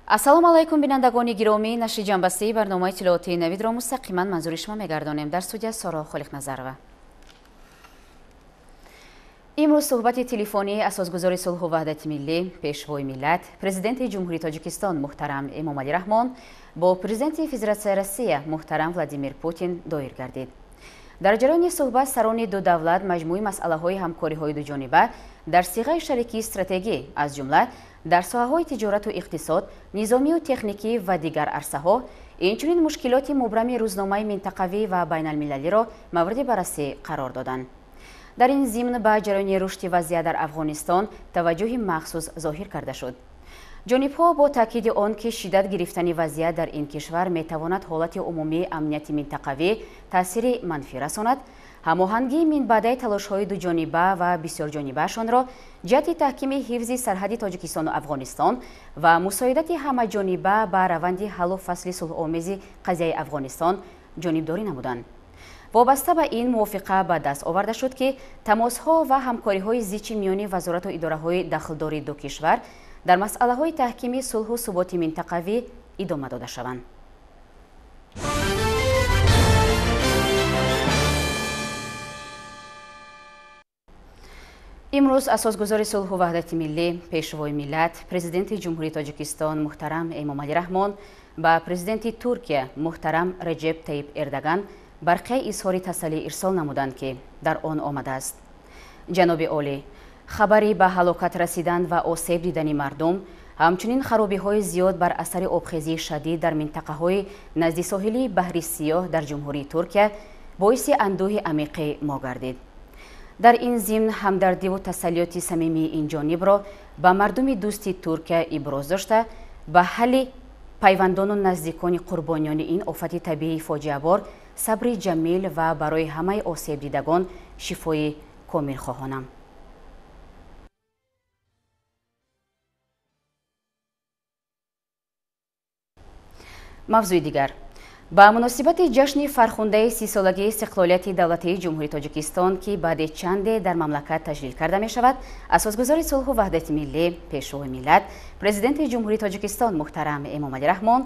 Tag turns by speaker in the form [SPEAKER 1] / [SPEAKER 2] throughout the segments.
[SPEAKER 1] Ассалому алайкум, бинандагони гиромӣ. Нашри ҷанбастии барномаи иттилоотии Навидро мустақиман манзури шумо мегардонем. Дар студия Соро Холиқназарова. Имрӯз суҳбати телефонии асосгузори сулҳу ваҳдати миллӣ, пешвои миллат, президенти Ҷумҳурии Тоҷикистон муҳтарам Эмомалӣ Раҳмон бо президенти Федератсияи Россия муҳтарам Владимир Путин доир гардид. Дар ҷараёни суҳбат сарони ду давлат маҷмӯи масъалаҳои ҳамкориҳои дуҷониба дар сиғаи шарикии стратегӣ, аз ҷумла дар соҳаҳои тиҷорату иқтисод, низомию техникӣ ва дигар арсаҳо, инчунин мушкилоти мубрами рӯзномаи минтақавӣ ва байналмилалиро мавриди баррасӣ қарор доданд. Дар ин зимн ба ҷараёни рушди вазъият дар Афғонистон таваҷҷӯҳи махсус зоҳир карда шуд. Ҷонибҳо бо таъкиди он, ки шиддат гирифтани вазъият дар ин кишвар метавонад ҳолати умумии амнияти минтақавӣ таъсири манфӣ расонад, ҳамоҳангии минбаъдаи талошҳои дуҷониба ва бисёрҷонибаашонро ҷиҳати таҳкими ҳифзи сарҳади Тоҷикистону Афғонистон ва мусоидати ҳамаҷониба ба раванди ҳаллу фасли сулҳомези қазияи Афғонистон ҷонибдорӣ намуданд. Вобаста ба ин мувофиқа ба даст оварда шуд, ки тамосҳо ва ҳамкориҳои зичи миёни вазорату идораҳои дахлдори ду кишвар дар масъалаҳои таҳкими сулҳу суботи минтақавӣ идома дода шаванд. Имрӯз асосгузори сулҳу ваҳдати миллӣ, пешвои миллат, президенти Ҷумҳурии Тоҷикистон муҳтарам Эмомалӣ Раҳмон ба президенти Туркия муҳтарам Реҷеб Таиб Эрдоган барқияи изҳори тасаллӣ ирсол намуданд, ки дар он омадааст: Ҷаноби олӣ, хабари ба ҳалокат расидан ва осеб дидани мардум, ҳамчунин харобиҳои зиёд бар асари обхезии шадид дар минтақаҳои назди соҳилии Баҳри Сиёҳ дар Ҷумҳурии Туркия боиси андӯҳи амиқи мо гардид. Дар ин зимн ҳамдардиву тасаллиёти самимии ин ҷонибро ба мардуми дӯсти Туркия иброз дошта, ба ҳалли пайвандону наздикони қурбониёни ин офати табиии фоҷиабор сабри ҷамил ва барои ҳамаи осебдидагон шифои комил хоҳонам. Мавзӯи дигар. Ба муносибати ҷашни фархундаи 30-солагии истиқлолияти давлатии Ҷумҳурии Тоҷикистон, ки баъди чанде дар мамлакат таҷлил карда мешавад, асосгузори сулҳу ваҳдати миллӣ, пешвои миллат, президенти Ҷумҳурии Тоҷикистон муҳтарам Эмомалӣ Раҳмон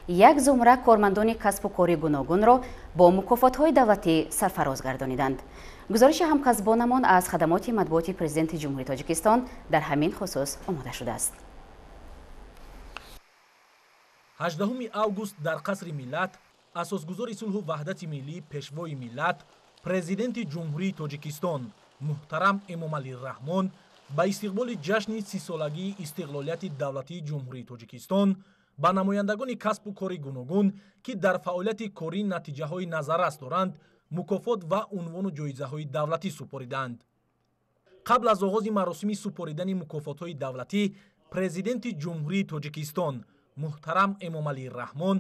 [SPEAKER 1] як зумра кормандони касбу кори гуногунро бо мукофотҳои давлатӣ сарфароз гардониданд. Гузориши ҳамкасбонамон аз хадамоти матбуоти президенти Ҷумҳурии Тоҷикистон дар ҳамин хусус омода шудааст.
[SPEAKER 2] 18 август дар қасри миллат асосгузори сулҳу ваҳдати миллӣ, пешвои миллат, президенти Ҷумҳурии Тоҷикистон муҳтарам Эмомалӣ Раҳмон ба истиқболи ҷашни 30-солагии истиқлолияти давлатии Ҷумҳурии Тоҷикистон ба намояндагони касбу кори гуногун, ки дар фаъолияти корӣ натиҷаҳои назаррас доранд, мукофот ва унвону ҷоизаҳои давлатӣ супориданд. Қабл аз оғози маросими супоридани мукофотҳои давлатӣ президенти Ҷумҳурии Тоҷикистон муҳтарам Эмомалӣ Раҳмон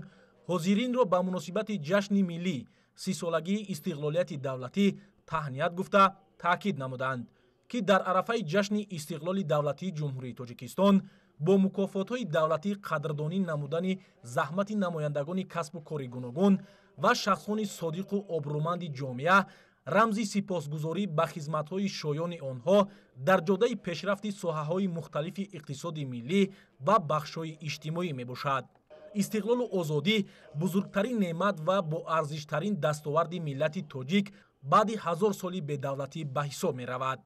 [SPEAKER 2] ҳозиринро ба муносибати ҷашни миллӣ 30-солагии истиқлолияти давлатӣ таҳният гуфта таъкид намуданд, ки дар арафаи ҷашни истиқлоли давлатии Ҷумҳурии Тоҷикистон бо мукофотҳои давлатӣ қадрдонӣ намудани заҳмати намояндагони касбу кори гуногун ва шахсони содиқу обрӯманди ҷомеа рамзи сипосгузорӣ ба хизматҳои шоёни онҳо дар ҷодаи пешрафти соҳаҳои мухталифи иқтисоди миллӣ ва бахшҳои иҷтимоӣ мебошад. Истиқлолу озодӣ бузургтарин неъмат ва боарзиштарин дастоварди миллати тоҷик баъди 1000 соли бедавлатӣ ба ҳисоб меравад.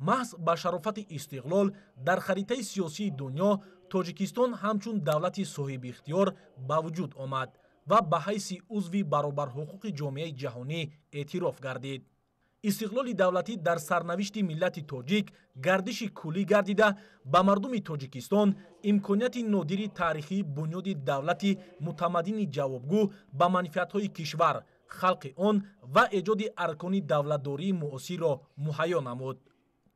[SPEAKER 2] Маҳз ба шарофати истиқлол дар харитаи сиёсии дунё Тоҷикистон ҳамчун давлати соҳибихтиёр ба вуҷуд омад ва ба ҳайси узви баробарҳуқуқи ҷомеаи ҷаҳонӣ эътироф гардид. Истиқлоли давлатӣ дар сарнавишти миллати тоҷик гардиши куллӣ гардида, ба мардуми Тоҷикистон имконияти нодири таърихии бунёди давлати мутамаддини ҷавобгӯ ба манфиатҳои кишвар, халқи он ва эҷоди аркони давлатдории муосирро муҳайё намуд.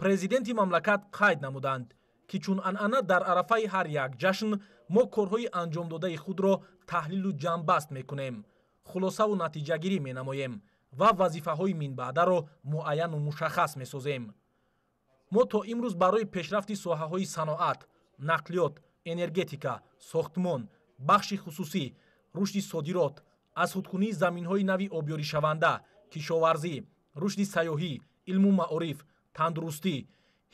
[SPEAKER 2] Президенти мамлакат қайд намуданд, ки чун анъана дар арафаи ҳар як ҷашн мо корҳои анҷомдодаи худро таҳлилу ҷамъбаст мекунем, хулосаву натиҷагирӣ менамоем ва вазифаҳои минбаъдаро муайяну мушаххас месозем. Мо то имрӯз барои пешрафти соҳаҳои саноат, нақлиёт, энергетика, сохтмон, бахши хусусӣ, рушди содирот, аз худкунии заминҳои нави обёришаванда, кишоварзӣ, рушди сайёҳӣ, илму маориф, тандурустӣ,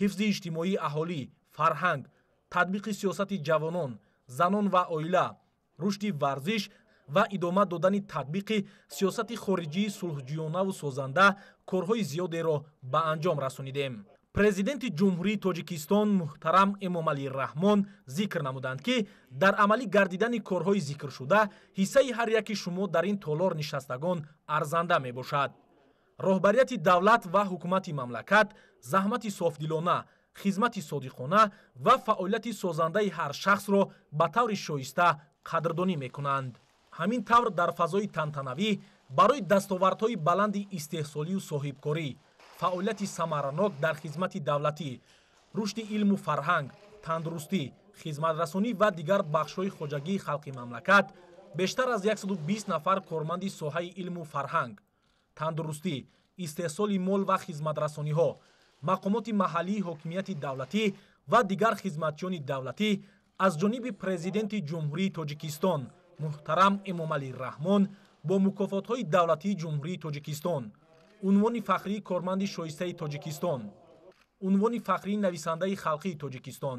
[SPEAKER 2] ҳифзи иҷтимоии аҳолӣ, фарҳанг, татбиқи сиёсати ҷавонон, Занон ва оила, рушди варзиш ва идома додани татбиқи сиёсати хориҷии сулҳҷӯёнаву созанда корҳои зиёдеро ба анҷом расонидем. Президенти Ҷумҳурии Тоҷикистон муҳтарам Эмомалӣ Раҳмон зикр намуданд, ки дар амалӣ гардидани корҳои зикршуда ҳиссаи ҳар яки шумо дар ин толор нишастагон арзанда мебошад. Роҳбарияти давлат ва ҳукумати мамлакат заҳмати софдилона, хизмати содиқона ва фаъолияти созандаи ҳар шахсро ба таври шоиста қадрдонӣ мекунанд. Ҳамин тавр дар фазои тантанавӣ барои дастовардҳои баланди истеҳсолию соҳибкорӣ, фаъолияти самаранок дар хизмати давлатӣ, рушди илму фарҳанг, тандурустӣ, хизматрасонӣ ва дигар бахшҳои хоҷагии халқи мамлакат бештар аз 120 нафар корманди соҳаи илму фарҳанг, тандурустӣ, истеҳсоли мол ва хизматрасониҳо, мақомоти маҳаллии ҳокимияти давлатӣ ва дигар хизматчиёни давлатӣ аз ҷониби Президенти Ҷумҳурии Тоҷикистон муҳтарам Эмомалӣ Раҳмон бо мукофотҳои давлатии Ҷумҳурии Тоҷикистон, унвони фахрии корманди шоистаи Тоҷикистон, унвони фахрии нависандаи халқии Тоҷикистон,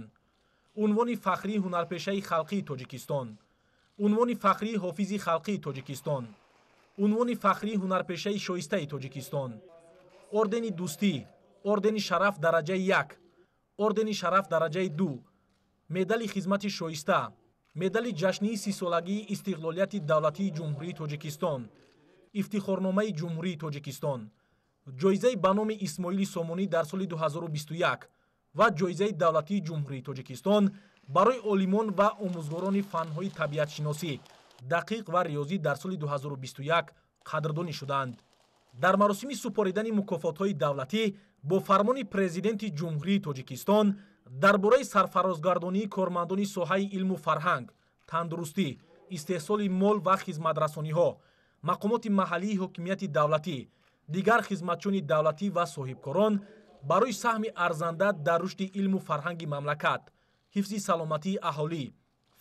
[SPEAKER 2] унвони фахрии ҳунарпешаи халқии Тоҷикистон, унвони фахрии ҳофизи халқии Тоҷикистон, унвони фахрии ҳунарпешаи шоистаи Тоҷикистон, ордени Дӯстӣ, ордени Шараф дараҷаи 1, ордени Шараф дараҷаи 2, медали хизмати шоиста, медали ҷашнии 30-солагии истиқлолияти давлатии Ҷумҳурии Тоҷикистон, ифтихорномаи Ҷумҳурии Тоҷикистон, ҷоизаи ба номи Исмоили Сомонӣ дар соли 2021 ва ҷоизаи давлатии Ҷумҳурии Тоҷикистон барои олимон ва омӯзгорони фанҳои табиатшиносӣ, дақиқ ва риёзӣ дар соли 2021 қадрдонӣ шуданд. Дар маросими супоридани мукофотҳои давлатӣ бо фармони Президенти Ҷумҳурии Тоҷикистон дар бораи сарфарозгардонии кормандони соҳаи илму фарҳанг, тандурустӣ, истеҳсоли мол ва хизматрасониҳо, мақомоти маҳаллии ҳокимияти давлатӣ, дигар хизматчиёни давлатӣ ва соҳибкорон барои саҳми арзанда дар рушди илму фарҳанги мамлакат, ҳифзи саломатии аҳолӣ,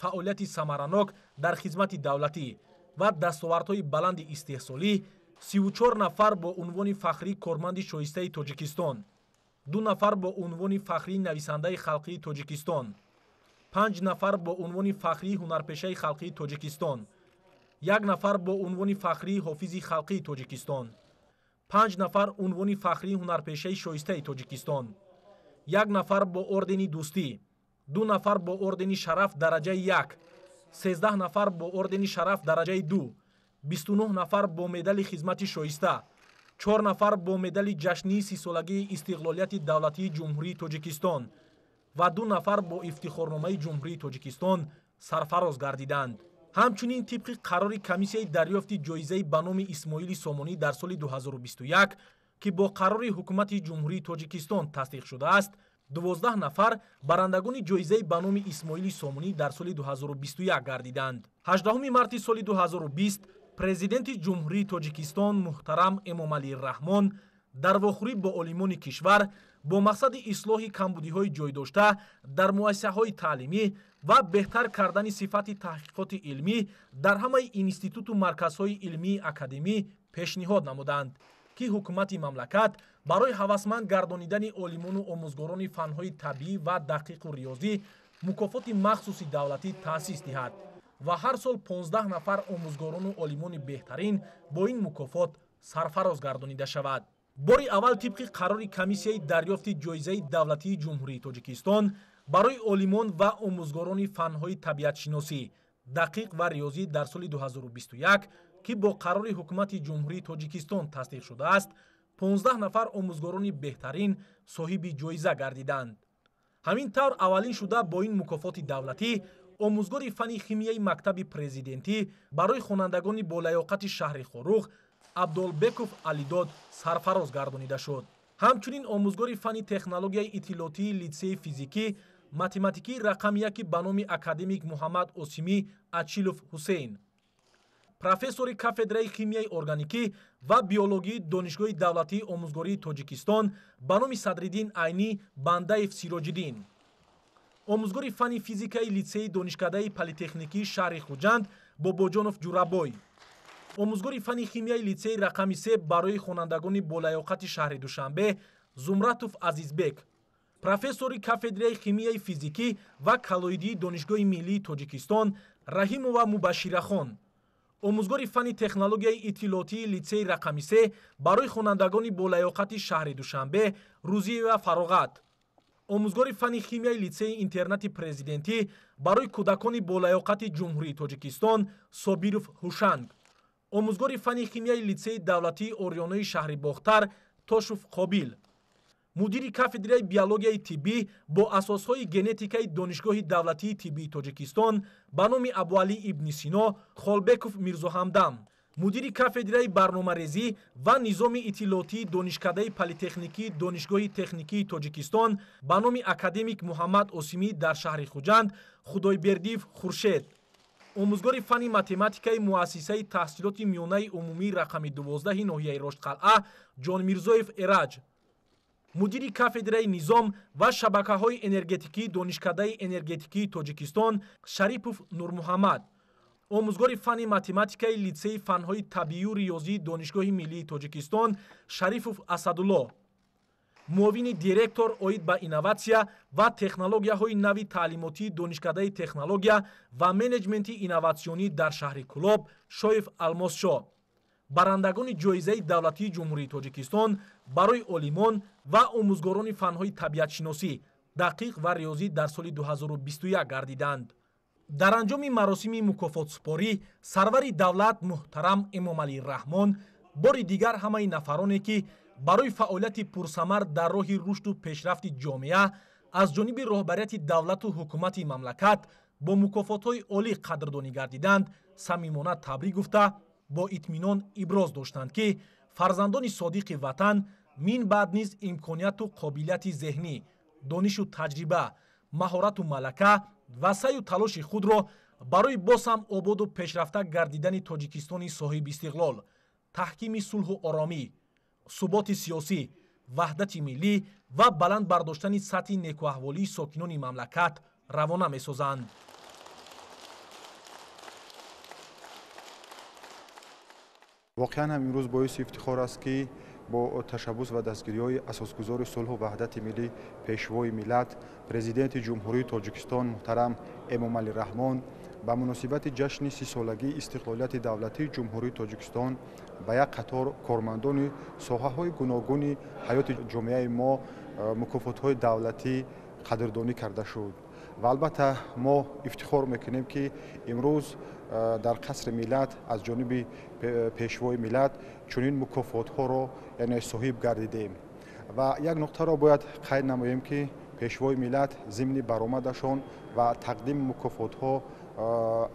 [SPEAKER 2] фаъолияти самаранок дар хизмати давлатӣ ва дастовардҳои баланди истеҳсолӣ 34 нафар бо унвони фахрии корманди шоистаи Тоҷикистон, 2 нафар бо унвони фахрии нависандаи халқии Тоҷикистон, 5 нафар бо унвони фахрии ҳунарпешаи халқии Тоҷикистон, 1 нафар бо унвони фахрии ҳофизи халқии Тоҷикистон, 5 нафар унвони фахрии ҳунарпешаи шоистаи Тоҷикистон, 1 нафар бо ордени Дӯстӣ, 2 нафар бо ордени Шараф дараҷаи 1, 13 нафар бо ордени Шараф дараҷаи 2, 29 нафар бо медали хизмати шоиста, 4 нафар бо медали ҷашнии 30-солагии истиқлолияти давлатии Ҷумҳурии Тоҷикистон ва 2 нафар бо ифтихорномаи Ҷумҳурии Тоҷикистон сарфароз гардиданд. Ҳамчунин тибқи қарори комиссияи дарёфти ҷоизаи ба номи Исмоили Сомонӣ дар соли 2021, ки бо қарори ҳукумати Ҷумҳурии Тоҷикистон тасдиқ шудааст, 12 нафар барандагони ҷоизаи ба номи Исмоили Сомонӣ дар соли 2021 гардиданд. 18 марти соли 2020 Президенти Ҷумҳурии Тоҷикистон муҳтарам Эмомалӣ Раҳмон дар вохӯрӣ бо олимони кишвар бо мақсади ислоҳи камбудиҳои ҷойдошта дар муассисаҳои таълимӣ ва беҳтар кардани сифати таҳқиқоти илмӣ дар ҳамаи институту марказҳои илмии академӣ пешниҳод намуданд, ки ҳукумати мамлакат барои ҳавасманд гардонидани олимону омӯзгорони фанҳои табиӣ ва дақиқу риёзӣ мукофоти махсуси давлатӣ таъсис диҳад ва ҳар сол 15 нафар омӯзгорону олимони беҳтарин бо ин мукофот сарфароз гардонида шавад. Бори аввал тибқи қарори комиссияи дарёфти ҷоизаи давлатии Ҷумҳурии Тоҷикистон барои олимон ва омӯзгорони фанҳои табиатшиносӣ, дақиқ ва риёзӣ дар соли 2021, ки бо қарори ҳукумати Ҷумҳурии Тоҷикистон тасдиқ шудааст, 15 нафар омӯзгорони беҳтарин соҳиби ҷоиза гардиданд. Ҳамин тавр аввалин шуда бо ин мукофоти давлатӣ омӯзгори фанни химияи мактаби президентӣ барои хонандагони болаёқати шаҳри Хоруғ Абдулбеков Алидод сарфароз гардонида шуд. Ҳамчунин омӯзгори фанни технологияи иттилоотии литсеи физикӣ математикии рақами 1 ба номи академик Муҳаммад Осимӣ Ачилов Ҳусейн, профессори кафедраи химияи органикӣ ва биологии Донишгоҳи давлатии омӯзгории Тоҷикистон ба номи Садриддин Айнӣ Бандаев Сироҷиддин, омӯзгори фанни физикаи литсеи донишкадаи политехникии шаҳри Хуҷанд Бобоҷонов Ҷурабой, омӯзгори фанни химияи литсеи рақами 3 барои хонандагони болаёқати шаҳри Душанбе Зумратов Азизбек, Профессори кафедраи химияи физикӣ ва коллоидии Донишгоҳи миллии Тоҷикистон Раҳимова Мубаширахон, омӯзгори фанни технологияи иттилоотии литсеи рақами 3 барои хонандагони болаёқати шаҳри Душанбе Рӯзиева Фароғат, омӯзгори фанни химияи литсеи интернати президентӣ барои кӯдакони болаёқати Ҷумҳурии Тоҷикистон Собиров Ҳушанг, омӯзгори фанни химияи литсеи давлатии Орёнои шаҳри Бохтар Тошув Қобил, мудири кафедраи биологияи тиббӣ бо асосҳои генетикаи Донишгоҳи давлатии тиббии Тоҷикистон ба номи Абуалӣ ибни Сино Холбеков Мирзоҳамдам, мудири кафедраи барномарезӣ ва низоми иттилоотии Донишкадаи политехникии Донишгоҳи техникии Тоҷикистон ба номи академик Муҳаммад Осимӣ дар шаҳри Хуҷанд Худойбердиев Хуршед, омӯзгори фанни математикаи муассисаи таҳсилоти миёнаи умумии рақами 12 ноҳияи Роштқалъа Ҷонмирзоев Эраҷ, мудири кафедраи низом ва шабакаҳои энергетикии Донишкадаи энергетикии Тоҷикистон Шарипов Нурмуҳаммад, омӯзгори фанни математикаи литсеи фанҳои табиию риёзии Донишгоҳи миллии Тоҷикистон Шарифов Асадулло, муовини директор оид ба инноватсия ва технологияҳои нави таълимотии Донишкадаи технология ва менеҷменти инноватсионӣ дар шаҳри Кӯлоб Шоев Алмосшо. Барандагони ҷоизаи давлатии Ҷумҳурии Тоҷикистон барои олимон ва омӯзгорони фанҳои табиатшиносӣ, дақиқ ва риёзӣ дар соли 2021 гардиданд. Дар анҷоми маросими мукофотсупорӣ сарвари давлат муҳтарам Эмомалӣ Раҳмон бори дигар ҳамаи нафароне, ки барои фаъолияти пурсамар дар роҳи рушду пешрафти ҷомеа аз ҷониби роҳбарияти давлату ҳукумати мамлакат бо мукофотҳои олӣ қадрдонӣ гардиданд, самимона табрик гуфта, бо итминон иброз доштанд, ки фарзандони содиқи ватан мин баъд низ имконияту қобилияти зеҳнӣ, донишу таҷриба, маҳорату малака ва саъю талоши худро барои боз ҳам ободу пешрафта гардидани Тоҷикистони соҳибистиқлол, таҳкими сулҳу оромӣ, суботи сиёсӣ, ваҳдати миллӣ ва баланд бардоштани сатҳи некуаҳволии сокинони мамлакат равона месозанд.
[SPEAKER 3] Воқеан ҳам имрӯз боиси ифтихор аст, ки бо ташаббус ва дастгириҳои асосгузори сулҳу ваҳдати миллӣ, Пешвои миллат, Президенти Ҷумҳурии Тоҷикистон муҳтарам Эмомалӣ Раҳмон ба муносибати ҷашни 30-солагии истиқлолияти давлатии Ҷумҳурии Тоҷикистон ба як қатор кормандони соҳаҳои гуногуни ҳаёти ҷомеаи мо мукофотҳои давлатӣ қадрдонӣ карда шуд. Ва албатта мо ифтихор мекунем, ки имрӯз дар қасри миллат аз ҷониби Пешвои миллат чунин мукофотҳоро яъне соҳиб гардидем. Ва як нуқтаро бояд қайд намоем, ки Пешвои миллат зимни баромадашон ва тақдими мукофотҳо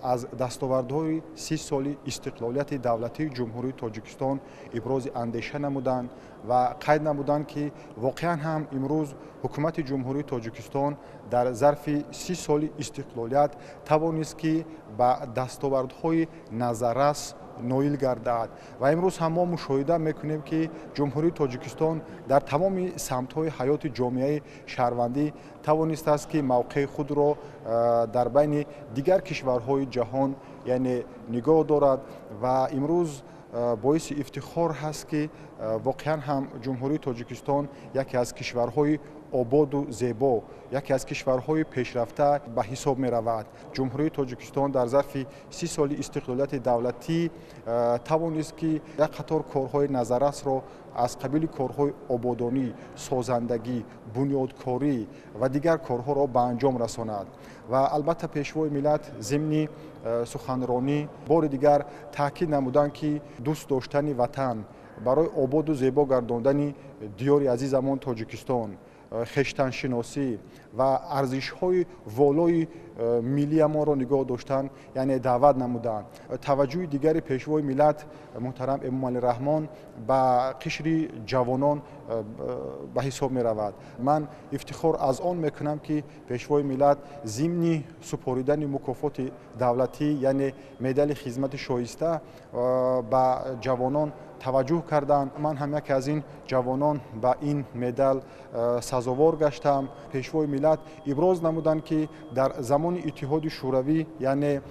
[SPEAKER 3] аз дастовардҳои 30 соли истиқлолияти давлатии Ҷумҳурии Тоҷикистон ибрози андеша намуданд ва қайд намуданд, ки воқеан ҳам имрӯз ҳукумати Ҷумҳурии Тоҷикистон дар зарфи 30 соли истиқлолият тавонист, ки ба дастовардҳои назаррас ноил гардад. Ва имрӯз ҳам мо мушоҳида мекунем, ки Ҷумҳурии Тоҷикистон дар тамоми самтҳои ҳаёти ҷомеаи шаҳрвандӣ тавонистааст, ки мавқеи худро дар байни дигар кишварҳои ҷаҳон яъне нигоҳ дорад. Ва имрӯз боиси ифтихор ҳаст, ки воқеан ҳам Ҷумҳурии Тоҷикистон яке аз кишварҳои ободу зебо, яке аз кишварҳои пешрафта ба ҳисоб меравад. Ҷумҳурии Тоҷикистон дар зарфи 30 соли истиқлолияти давлатӣ тавонист, ки як қатор корҳои назаррасро аз қабили корҳои ободонӣ, созандагӣ, бунёдкорӣ ва дигар корҳоро ба анҷом расонад. Ва албатта Пешвои миллат зимни суханронӣ бори дигар таъкид намуданд, ки дӯст доштани ватан барои ободу зебо гардондани диёри азизамон Тоҷикистон, хештаншиносӣ ва арзишҳои волои миллиамонро нигоҳ доштан яъне даъват намуданд. Таваҷҷӯҳи дигари Пешвои миллат муҳтарам Эмомалӣ Раҳмон ба қишри ҷавонон ба ҳисоб меравад. Ман ифтихор аз он мекунам, ки Пешвои миллат зимни супоридани мукофоти давлатӣ яъне медали хизмати шоиста ба ҷавонон таваҷҷӯҳ карданд. Ман ҳам яке аз ин ҷавонон ба ин медал сазовор гаштам. Пешвои миллат иброз намуданд, ки дар замони Иттиҳоди Шӯравӣ, яъне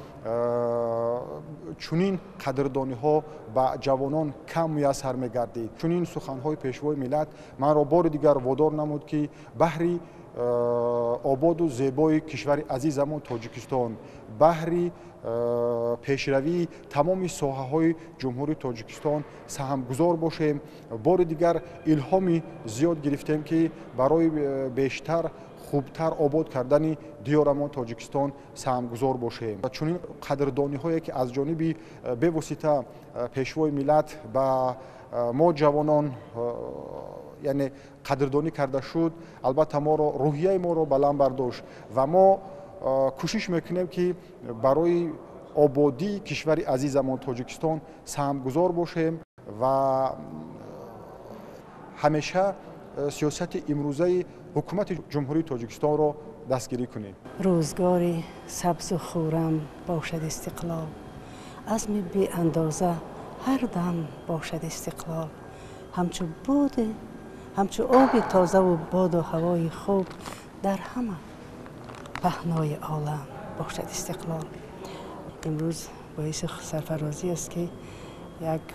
[SPEAKER 3] чунин қадрдониҳо ба ҷавонон кам муяссар мегардид. Чунин суханҳои пешвои миллат манро бори дигар водор намуд, ки баҳри ободу зебои кишвари азизамон Тоҷикистон, баҳри пешравии тамоми соҳаҳои Ҷумҳурии Тоҷикистон саҳмгузор бошем. Бори дигар илҳоми зиёд гирифтем, ки барои бештар хубтар обод кардани диёрамон Тоҷикистон саҳмгузор бошем. Чунин қадрдониҳое, ки аз ҷониби бевосита пешвои миллат ба мо ҷавонон, яъне қадрдонӣ карда шуд, албатта моро рӯҳияи моро баланд бардошт ва мо кӯшиш мекунем, ки барои ободии кишвари азизамон Тоҷикистон саҳмгузор бошем ва ҳамеша сиёсати имрӯзаи ҳукумати Ҷумҳурии Тоҷикистонро дастгирӣ кунем.
[SPEAKER 4] Рӯзгори сабзу хуррам бошад истиқлол, азми беандоза ҳар дам бошад истиқлол. Ҳамчу боди, ҳамчу оби тозаву боду ҳавои хуб дар ҳама паҳнои олам бошад истиқлол. Имрӯз боиси сарфарозӣ аст, ки як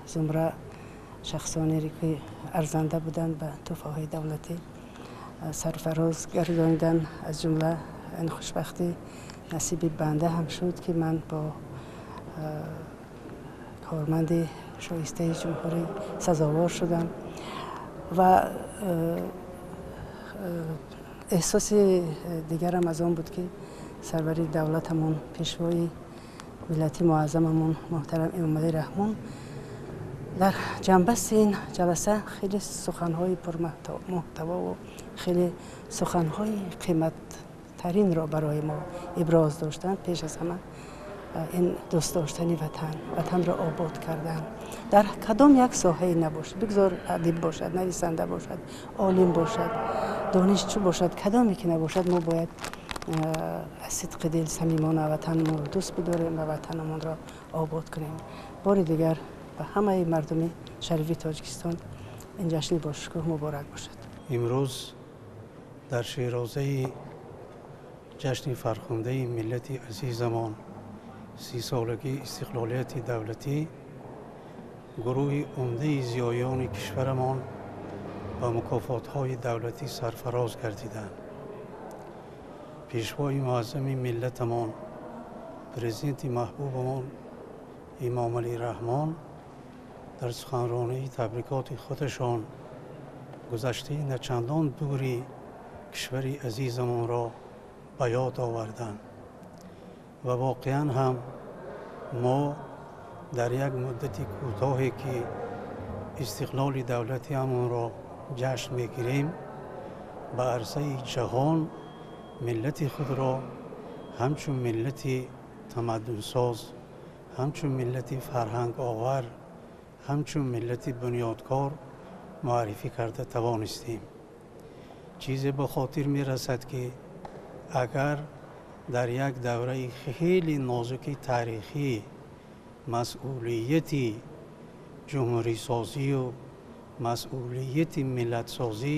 [SPEAKER 4] зумра шахсонеро, ки арзанда буданд, ба тӯҳфаҳои давлатӣ сарфароз гардонидан. Аз ҷумла ин хушбахтӣ насиби банда ҳам шуд, ки ман бо корманди шоистаи ҷумҳурӣ сазовор шудам ва эҳсоси дигарам аз он буд, ки сарвари давлатамон, пешвои миллати муаззамамон муҳтарам Эмомалӣ Раҳмон дар ҷанбасти ин ҷаласа хеле суханҳои пурмуҳтавову хеле суханҳои қиматтаринро барои мо иброз доштанд. Пеш аз ҳама ин дӯст доштани ватан, ватанро обод кардан дар кадом як соҳае набошад, бигзор адиб бошад, нависанда бошад, олим бошад, донишҷӯ бошад, кадоме ки набошад, мо бояд аз сидқи дил самимона ватанамонро дӯст бидорем ва ватанамонро обод кунем. Бори дигар ба ҳамаи мардуми шарифи Тоҷикистон ин ҷашни бошукӯҳ муборак бошад.
[SPEAKER 5] Имрӯз дар широзаи ҷашни фархундаи миллати азизамон, 30-солагии истиқлолияти давлатӣ, гурӯҳи умдаи зиёёни кишварамон ба мукофотҳои давлатӣ сарфароз гардиданд. Пешвои муаззами миллатамон, президенти маҳбубамон Эмомалӣ Раҳмон дар суханронии табрикоти худашон гузаштаи начандон дури кишвари азизамонро ба ёд оварданд ва воқеан ҳам мо дар як муддати кӯтоҳе, ки истиқлоли давлатиамонро ҷашн мегирем, ба арсаи ҷаҳон миллати худро ҳамчун миллати тамаддунсоз, ҳамчун миллати фарҳанговар, ҳамчун миллати бунёдкор муаррифӣ карда тавонистем. Чизе ба хотир мерасад, ки агар дар як давраи хеле нозуки таърихӣ масъулияти ҷумҳурисозию масъулияти миллатсозӣ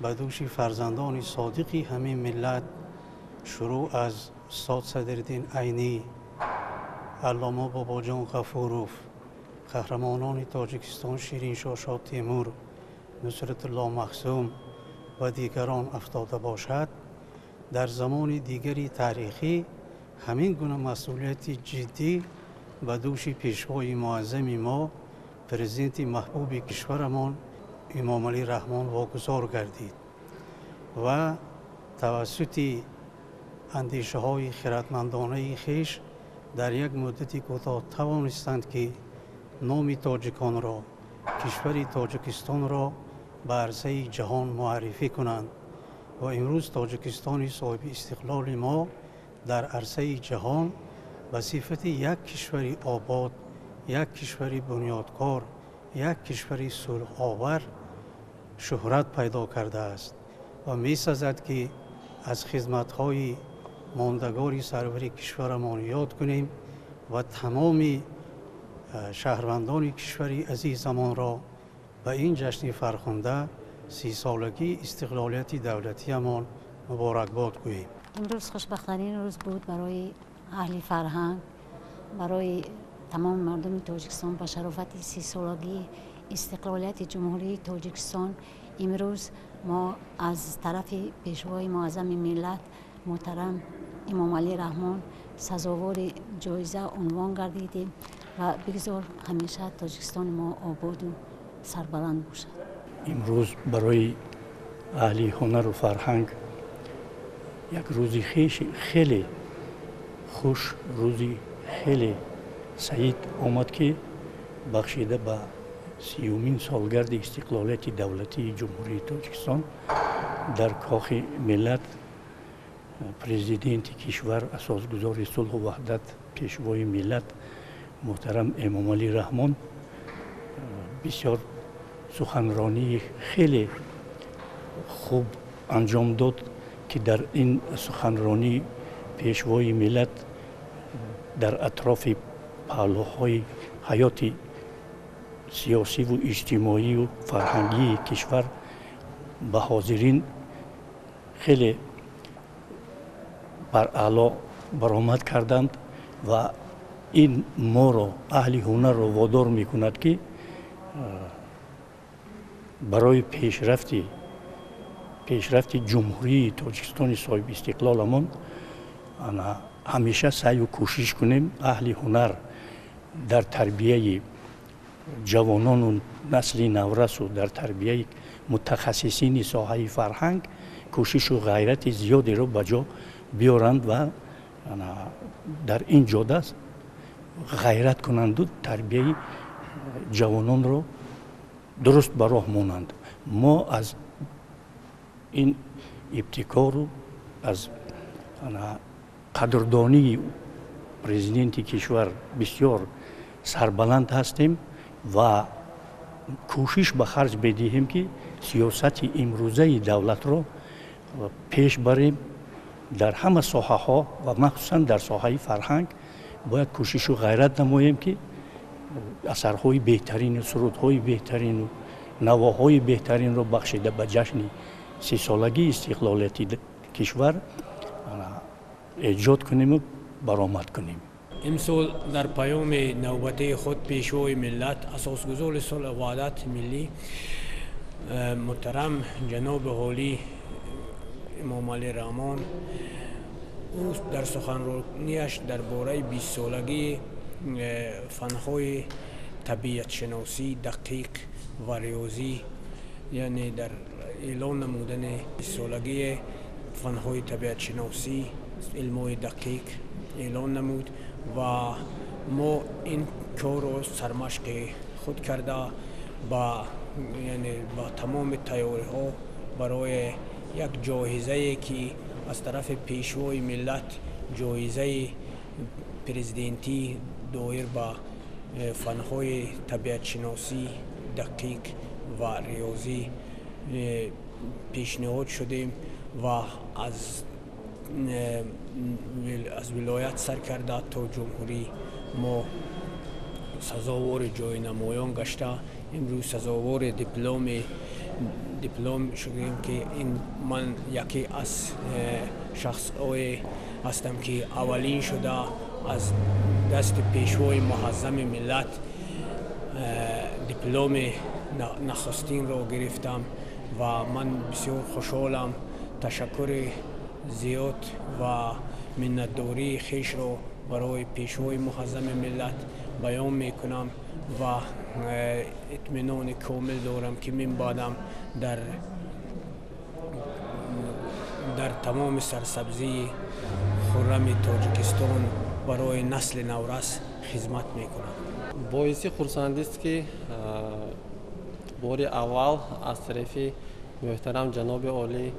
[SPEAKER 5] ба дӯши фарзандони содиқи ҳамин миллат, шурӯъ аз устод Садриддин Айнӣ, аллома Бобоҷон Ғафуров, қаҳрамонони Тоҷикистон Шириншоҳ Шоҳтемур, Нусратулло Махсум ва дигарон афтода бошад, дар замони дигари таърихӣ ҳамин гуна масъулияти ҷиддӣ ба дӯши пешвои муаззами мо, президенти маҳбуби кишварамон Эмомалӣ Раҳмон вогузор гардид ва тавассути андешаҳои хиратмандонаи хеш дар як муддати кӯтоҳ тавонистанд, ки номи тоҷиконро, кишвари Тоҷикистонро ба арсаи ҷаҳон муаррифӣ кунанд ва имрӯз Тоҷикистони соҳиби истиқлоли мо дар арсаи ҷаҳон ба сифати як кишвари обод, як кишвари бунёдкор, як кишвари сулҳовар шӯҳрат пайдо кардааст ва месазад, ки аз хизматҳои мондагори сарвари кишварамон ёд кунем ва тамоми Шаҳрвандони кишвари азизамонро ба ин ҷашни фархунда, 30-солагии истиқлолияти давлатиамон муборакбод гӯем.
[SPEAKER 6] Имрӯз хушбахттарин рӯз буд барои аҳли фарҳанг, барои тамоми мардуми Тоҷикистон. Ба шарофати 30-солагии истиқлолияти Ҷумҳурии Тоҷикистон имрӯз мо аз тарафи Пешвои Муаззами миллат муҳтарам Эмомалӣ Раҳмон сазовори ҷоиза унвон гардидем ва бигзор ҳамеша Тоҷикистони мо ободу сарбаланд бошад.
[SPEAKER 5] Имрӯз барои аҳли ҳунару фарҳанг як рӯзи хеле хуш, рӯзи хеле саид омад, ки бахшида ба 30-умин солгарди истиқлолияти давлатии Ҷумҳурии Тоҷикистон дар Кохи Миллат Президенти кишвар, асосгузори сулҳу ваҳдат, Пешвои миллат муҳтарам Эмомалӣ Раҳмон бисёр суханронии хеле хуб анҷом дод, ки дар ин суханронӣ Пешвои миллат дар атрофи паҳлӯҳои ҳаёти сиёсиву иҷтимоию фарҳангии кишвар ба ҳозирин хеле бараъло баромад карданд ва ин моро, аҳли ҳунарро, водор мекунад, ки барои пешрафти Ҷумҳурии Тоҷикистони соҳибистиқлоламон ҳамеша саъю кӯшиш кунем. Аҳли ҳунар дар тарбияи ҷавонону насли наврасу дар тарбияи мутахассисини соҳаи фарҳанг кӯшишу ғайрати зиёдеро ба ҷо биёранд ва дар ин ҷода ғайрат кунанду тарбияи ҷавононро дуруст ба роҳ монанд. Мо аз ин ибтикору аз қадрдонии президенти кишвар бисёр сарбаланд ҳастем ва кӯшиш ба харҷ медиҳем, ки сиёсати имрӯзаи давлатро пеш барем дар ҳама соҳаҳо ва махсусан дар соҳаи фарҳанг бояд кӯшишу ғайрат намоем, ки асарҳои беҳтарину сурудҳои беҳтарину навоҳои беҳтаринро бахшида ба ҷашни 30-солагии истиқлолияти кишвар эҷод кунему баромад кунем.
[SPEAKER 7] Имсол дар паёми навбатии худ Пешвои миллат, асосгузори сулҳу ваҳдати миллӣ муҳтарам ҷаноби олӣ Эмомалӣ Раҳмон ӯ дар суханронияш дар бораи 20-солагии фанҳои табиатшиносӣ, дақиқ ва риёзӣ, яъне дар эълон намудани 20-солагии фанҳои табиатшиносӣ, илмҳои дақиқ эълон намуд ва мо ин корро сармашқи худ карда ба, яъне ба тамоми тайёриҳо барои як ҷоизае, ки аз тарафи Пешвои миллат ҷоизаи президентӣ доир ба фанҳои табиатшиносӣ, дақиқ ва риёзӣ пешниҳод шудем ва аз вилоят сар карда то ҷумҳурӣ мо сазовори ҷои намоён гашта, имрӯз сазовори диплом шудем, ки ин ман яке аз шахсҳое ҳастам, ки аввалин шуда аз дасти Пешвои муаззами миллат дипломи нахустинро гирифтам ва ман бисёр хушҳолам. Ташаккури зиёд ва миннатдории хешро барои Пешвои муаззами миллат баён мекунам ва итминони комил дорам, ки минбаъдам дар тамоми сарсабзии хуррами Тоҷикистон барои насли наврас хизмат мекунам.
[SPEAKER 8] Боиси хурсандист, ки бори аввал аз тарафи муҳтарам ҷаноби олӣ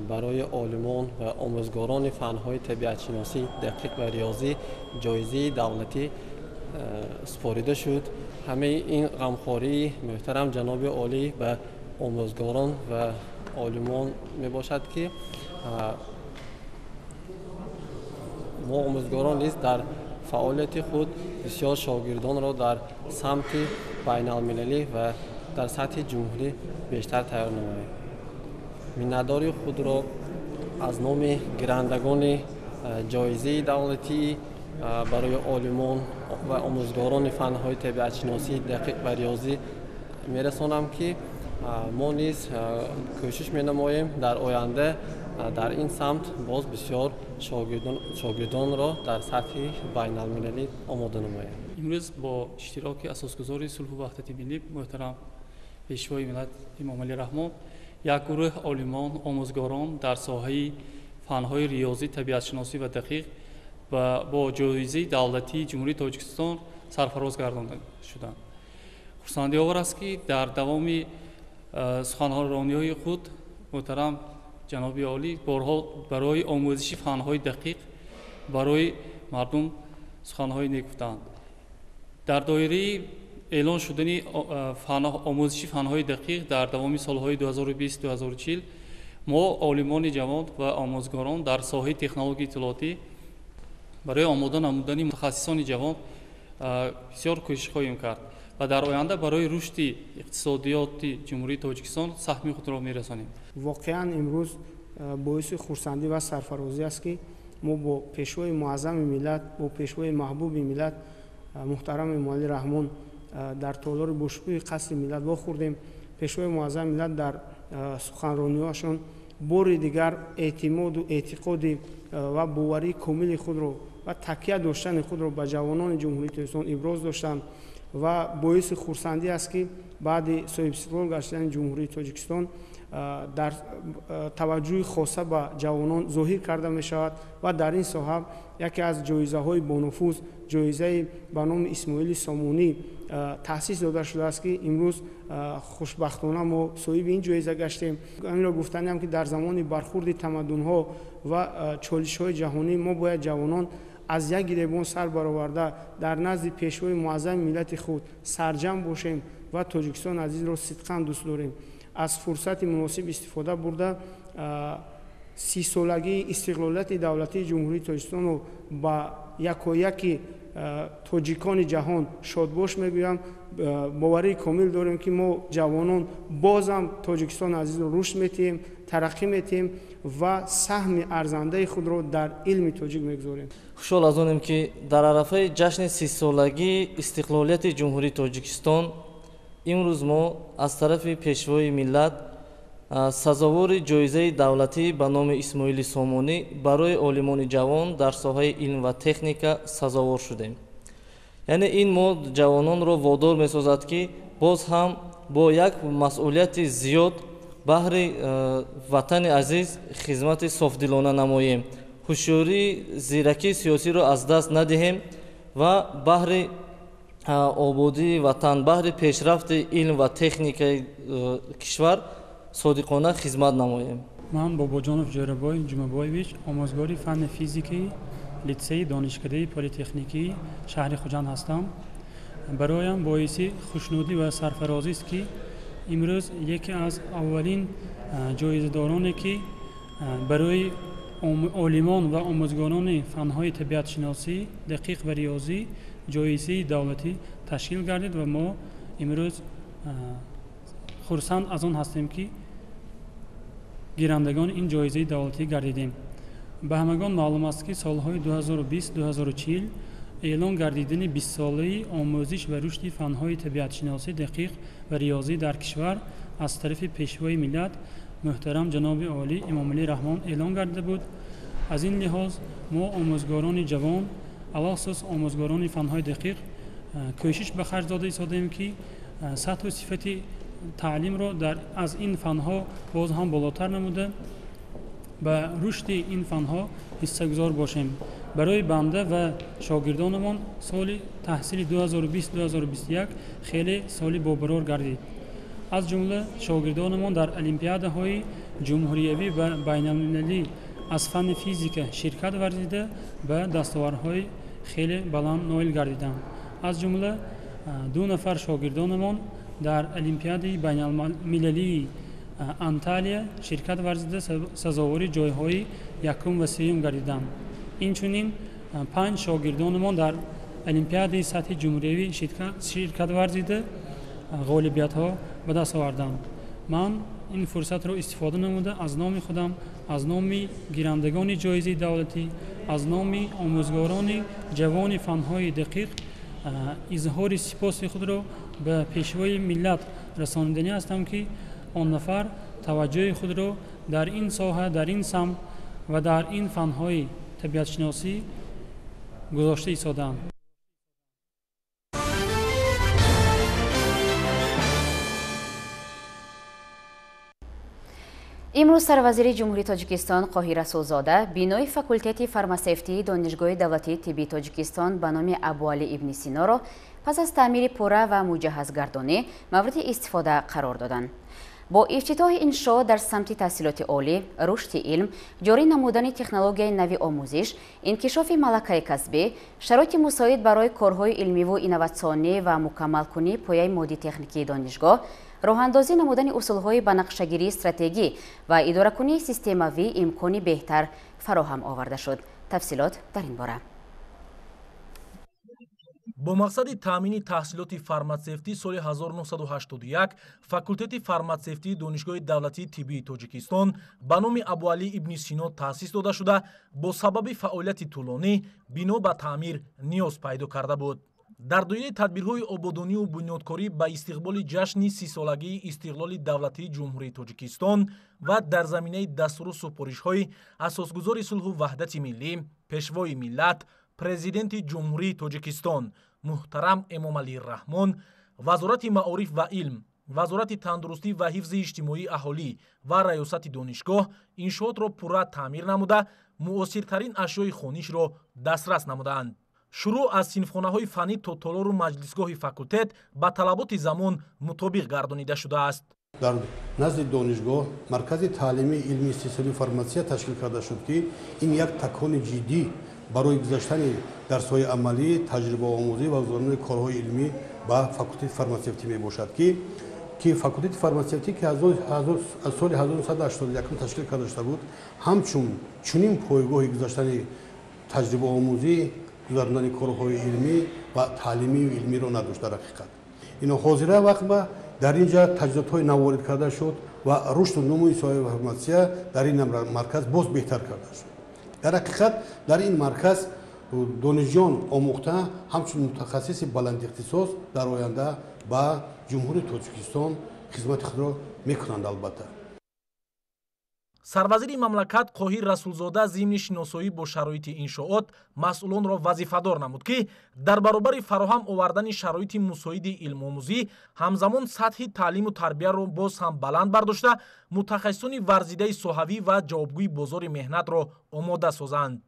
[SPEAKER 8] барои олимон ва омӯзгорони фанҳои табиатшиносӣ, дақиқ ва риёзӣ ҷоизаи давлатӣ супорида шуд. Ҳамаи ин ғамхории муҳтарам ҷаноби олӣ ба омӯзгорон ва олимон мебошад, ки мо омӯзгорон низ дар Фаъолияти худ бисёр шогирдонро дар самти байналмилалӣ ва дар сатҳи ҷумҳурӣ бештар тайёр намоем. Миннатдории худро аз номи гирандагони ҷоизаи давлатӣ барои олимон ва омӯзгорони фанҳои табиатшиносӣ, дақиқ ва риёзӣ мерасонам, ки мо низ кӯшиш менамоем дар оянда дар ин самт боз бисёр шогирдонро дар сатҳи байналмилалӣ омода намоем.
[SPEAKER 9] Имрӯз бо иштироки асосгузори сулҳу ваҳдати миллӣ муҳтарам Пешвои миллат Эмомалӣ Раҳмон як гурӯҳ олимон, омӯзгорон дар соҳаи фанҳои риёзӣ, табиатшиносӣ ва дақиқ бо ҷоизаи давлатии Ҷумҳурии Тоҷикистон сарфароз гардонда шуданд. Хурсандиовар аст, ки дар давоми суханрониҳои худ муҳтарам ҷаноби олӣ борҳо барои омӯзиши фанҳои дақиқ барои мардум суханҳои нек гуфтанд. Дар доираи эълон шудани омӯзиши фанҳои дақиқ дар давоми солҳои 2020-2040 мо олимони ҷавон ва омӯзгорон дар соҳаи технологияи иттилоотӣ барои омода намудани мутахассисони ҷавон бисёр кӯшиш хоҳем кард ва дар оянда барои рушди иқтисодиёти Ҷумҳурии Тоҷикистон саҳми худро мерасонем.
[SPEAKER 10] Воқеан имрӯз боиси хурсандӣ ва сарфарозӣ аст, ки мо бо пешвои муаззами миллат, бо пешвои маҳбуби миллат муҳтарам Эмомалӣ Раҳмон дар толори бошукӯҳи қасри миллат вохӯрдем. Пешвои муаззами миллат дар суханрониҳояшон бори дигар эътимоду эътиқоди ва боварии комили худро ва такя доштани худро ба ҷавонони Ҷумҳурии Тоҷикистон иброз доштанд ва боиси хурсандӣ аст, ки баъди соҳибистиқлол гаштани Ҷумҳурии Тоҷикистон дар таваҷҷӯҳи хоса ба ҷавонон зоҳир карда мешавад ва дар ин соҳа яке аз ҷоизаҳои бонуфуз, ҷоизаи ба номи Исмоили Сомонӣ таъсис дода шудааст, ки имрӯз хушбахтона мо соҳиби ин ҷоиза гаштем. Инро гуфтаниам, ки дар замони бархурди тамаддунҳо ва чолишҳои ҷаҳонӣ мо бояд ҷавонон аз як гиребон сар бароварда дар назди пешвои муаззами миллати худ сарҷамъ бошем ва Тоҷикистон азизро сидқан дӯст дорем. Аз фурсати муносиб истифода бурда 30-солагии истиқлолияти давлатии Ҷумҳурии Тоҷикистонро ба якояки тоҷикони ҷаҳон шодбош мегӯям. Боварии комил дорем, ки мо ҷавонон бозам Тоҷикистони азизро рушд метиҳем, тараққӣ метиҳем ва саҳми арзандаи худро дар илми тоҷик мегузорем.
[SPEAKER 11] Хушҳол аз онем, ки дар арафаи ҷашни 30-солагии истиқлолияти Ҷумҳурии Тоҷикистон имрӯз мо аз тарафи пешвои миллат сазовори ҷоизаи давлатӣ ба номи Исмоили Сомонӣ барои олимони ҷавон дар соҳаи илм ва техника сазовор шудем. Яъне ин мо ҷавононро водор месозад, ки боз ҳам бо як масъулияти зиёд баҳри ватани азиз хизмати софдилона намоем, ҳушёрии зиракии сиёсиро аз даст надиҳем ва баҳри ободии ватан, баҳри пешрафти илм ва техникаи кишвар содиқона хизмат намоем.
[SPEAKER 12] Ман Бобоҷонов Ҷӯрабой Ҷумабоевич, омӯзгори фанни физикаи литсеи донишкадаи политехникии шаҳри Хуҷанд ҳастам. Бароям боиси хушнудӣ ва сарфарозист, ки имрӯз яке аз аввалин ҷоизадороне, ки барои олимон ва омӯзгорони фанҳои табиатшиносӣ, дақиқ ва риёзӣ ҷоизаи давлатӣ ташкил гардид ва мо имрӯз хурсанд аз он ҳастем, ки гирандагони ин ҷоизаи давлатӣ гардидем. Ба ҳамагон маълум аст, ки солҳои 2020-2040 эълон гардидани 20-солаи омӯзиш ва рушди фанҳои табиатшиносӣ, дақиқ ва риёзӣ дар кишвар аз тарафи пешвои миллат муҳтарам ҷаноби олӣ Эмомалӣ Раҳмон эълон гардида буд. Аз ин лиҳоз мо омӯзгорони ҷавон, алахусус омӯзгорони фанҳои дақиқ, кӯшиш ба харҷ дода истодаем, ки сатҳу сифати таълимро аз ин фанҳо боз ҳам болотар намуда ба рушди ин фанҳо ҳиссагузор бошем. Барои банда ва шогирдонамон соли таҳсили 2020-2021 хеле соли бобарор гардид. Аз ҷумла шогирдонамон дар олимпиадаҳои ҷумҳуриявӣ ва байналмилалӣ аз фанни физика ширкат варзида ба дастовардҳои хеле баланд ноил гардиданд. Аз ҷумла 2 нафар шогирдонамон дар олимпиадаи байналмилалии Анталия ширкат варзида сазовори ҷойҳои якум ва сеюм гардиданд. Инчунин 5 шогирдонамон дар олимпиадаи сатҳи ҷумҳуриявӣ ширкат варзида ғолибиятҳо ба даст оварданд. Ман ин фурсатро истифода намуда аз номи худам, аз номи гирандагони ҷоизаи давлатӣ, аз номи омӯзгорони ҷавони фанҳои дақиқ изҳори сипоси худро ба пешвои миллат расониданӣ ҳастам, ки он нафар таваҷҷӯҳи худро дар ин соҳа, дар ин самт ва дар ин фанҳои табиатшиносӣ гузошта истодаанд.
[SPEAKER 1] Имрӯз сарвазири Ҷумҳурии Тоҷикистон Қоҳир Расулзода бинои факултети фармасевтии Донишгоҳи давлатии тиббии Тоҷикистон ба номи Абуалӣ ибни Синоро пас аз таъмири пурра ва муҷаҳҳазгардонӣ мавриди истифода қарор доданд. Бо ифтитоҳи иншоот дар самти таҳсилоти олӣ, рушди илм, ҷорӣ намудани технологияи нави омӯзиш, инкишофи малакаи касбӣ, шароити мусоид барои корҳои илмиву инноватсионӣ ва мукаммалкунии пояи моддии-техникии донишгоҳ, роҳандозӣ намудани усулҳои ба нақшагирии стратегӣ ва идоракунии системавӣ имкони беҳтар фароҳам оварда шуд. Тафсилот дар ин бора.
[SPEAKER 2] Бо мақсади таъмини таҳсилоти фарматсевтӣ соли 1981 факултети фарматсевтии Донишгоҳи давлатии тиббии Тоҷикистон ба номи Абуалӣ ибни Сино таъсис дода шуда, бо сабаби фаъолияти тӯлонӣ бино ба таъмир ниёз пайдо карда буд. Дар доираи тадбирҳои ободонию бунёдкорӣ ба истиқболи ҷашни 30-солагии истиқлоли давлатии Ҷумҳурии Тоҷикистон ва дар заминаи дастуру супоришҳои асосгузори сулҳу ваҳдати миллӣ, пешвои миллат, президенти Ҷумҳурии Тоҷикистон муҳтарам Эмомалӣ Раҳмон, Вазорати маориф ва илм, Вазорати тандурустӣ ва ҳифзи иҷтимоии аҳолӣ ва раёсати донишгоҳ иншоотро пурра таъмир намуда, муосиртарин ашёи хонишро дастрас намудаанд. Шурӯъ аз синфхонаҳои фаннӣ то толору маҷлисгоҳи факултет ба талаботи замон мутобиқ гардонида шудааст.
[SPEAKER 13] Дар назди донишгоҳ маркази таълимии илми истеҳсолии фарматсия ташкил карда шуд, ки ин як такони ҷиддӣ барои гузаштани дарсҳои амалӣ, таҷрибаомӯзӣ ва гузаронидани корҳои илмӣ ба факултети фарматсевтӣ мебошад, ки факултети фарматсевтӣ, ки аз соли 1981 ташкил карда шуда буд, ҳамчун чунин пойгоҳи гузаштани таҷрибаомӯзӣ, гузарондани корҳои илмӣ ва таълимию илмиро надошт. Дар ҳақиқат ино ҳозира вақт ба дар ин ҷа таҷҳизотҳои нав ворид карда шуд ва рушду нумӯи соҳаи фарматсия дар ин марказ боз беҳтар карда шуд. Дар ҳақиқат дар ин марказ донишҷӯён омӯхта ҳамчун мутахассиси баландихтисос дар оянда ба Ҷумҳурии Тоҷикистон хизмати худро мекунанд. Албатта,
[SPEAKER 2] сарвазири мамлакат Қоҳир Расулзода зимни шиносоӣ бо шароити иншоот масъулонро вазифадор намуд, ки дар баробари фароҳам овардани шароити мусоиди илмомӯзӣ ҳамзамон сатҳи таълиму тарбияро боз ҳам баланд бардошта, мутахассисони варзидаи соҳавӣ ва ҷавобгӯи бозори меҳнатро омода созанд.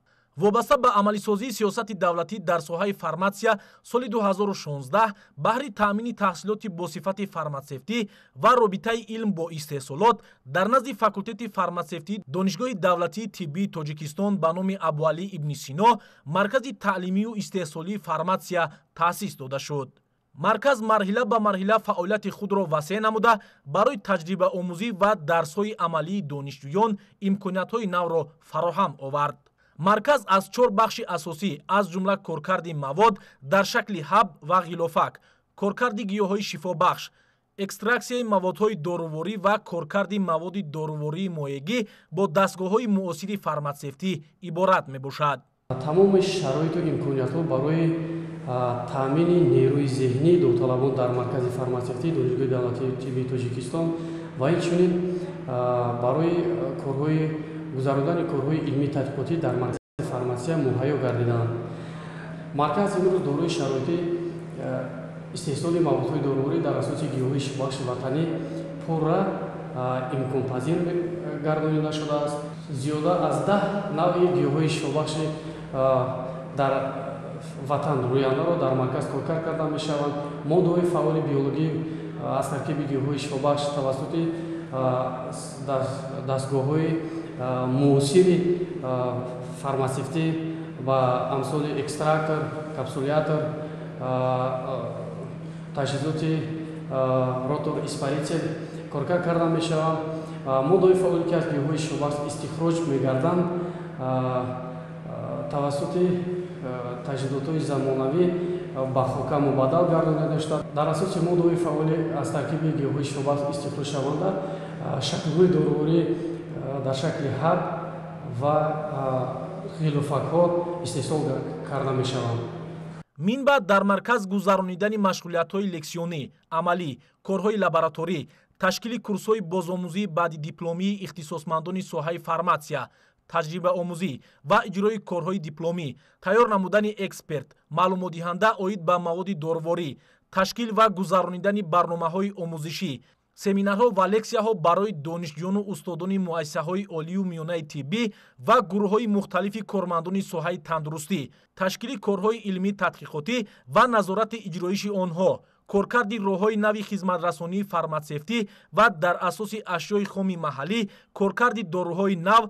[SPEAKER 2] Вобаста ба амалисозии сиёсати давлатӣ дар соҳаи фарматсия соли 2016 баҳри таъмини таҳсилоти босифати фарматсевтӣ ва робитаи илм бо истеҳсолот дар назди факултети фарматсевтии Донишгоҳи давлатии тиббии Тоҷикистон ба номи Абуалӣ ибни Сино маркази таълимию истеҳсолии фарматсия таъсис дода шуд. Марказ марҳила ба марҳила фаъолияти худро васеъ намуда, барои таҷрибаомӯзӣ ва дарсҳои амалии донишҷӯён имкониятҳои навро фароҳам овард. Марказ аз 4 бахши асосӣ, аз ҷумла коркарди мавод дар шакли ҳаб ва ғилофак, коркарди гиёҳҳои шифобахш, экстраксияи маводҳои доруворӣ ва коркарди маводи дорувории моегӣ бо дастгоҳҳои муосири фарматсевтӣ иборат мебошад.
[SPEAKER 14] Тамоми шароиту имкониятҳо барои таъмини нерӯи зеҳнии довталабон дар маркази фарматсевтии Донишгоҳи давлатии тиббии Тоҷикистон ва инчунин барои корҳои гузарондани корҳои илмии тадқиқотӣ дар маркази фарматсия муҳайё гардиданд. Марказ имрӯз дорои шароити истеҳсоли маводҳои доруворӣ дар асоси гиёҳҳои шифобахши ватанӣ пурра имконпазир гардонида шудааст. Зиёда аз 10 навъи гиёҳҳои шифобахши дар ватан рӯяндаро дар марказ коркард карда мешаванд. Моддаҳои фаъоли биологӣ аз таркиби гиёҳҳои шифобахш тавассути дастгоҳҳои муосири фарматсевтӣ ва амсоли экстрактор, капсулятор, таҷҳизоти ротор испарител коркард карда мешаванд. Моддаҳои фаъоле ки аз гиёҳҳои шифобахш истихроҷ мегарданд тавассути таҷҳизотҳои замонавӣ ба хока мубаддал гардонида шуда. Дар асоси моддаҳои фаъоли аз таркиби гиёҳҳои шифобахш истихроҷшаванда шаклҳои доруворӣ дар шакли ҳаб ва ғилофакҳо истеҳсол карда мешаванд.
[SPEAKER 2] Мин баъд дар марказ гузаронидани машғулиятҳои лексионӣ, амалӣ, корҳои лабораторӣ, ташкили курсҳои бозомӯзии баъди дипломии ихтисосмандони соҳаи фарматсия, таҷрибаомӯзӣ ва иҷрои корҳои дипломӣ, тайёр намудани эксперт, маълумотдиҳанда оид ба маводи доруворӣ, ташкил ва гузаронидани барномаҳои омӯзишӣ, семинарҳо ва лексияҳо барои донишҷӯёну устодони муассисаҳои олию миёнаи тиббӣ ва гурӯҳҳои мухталифи кормандони соҳаи тандурустӣ, ташкили корҳои илмии тадқиқотӣ ва назорати иҷроиши онҳо, коркарди роҳҳои нави хизматрасонии фарматсевтӣ ва дар асоси ашёи хоми маҳаллӣ коркарди доруҳои нав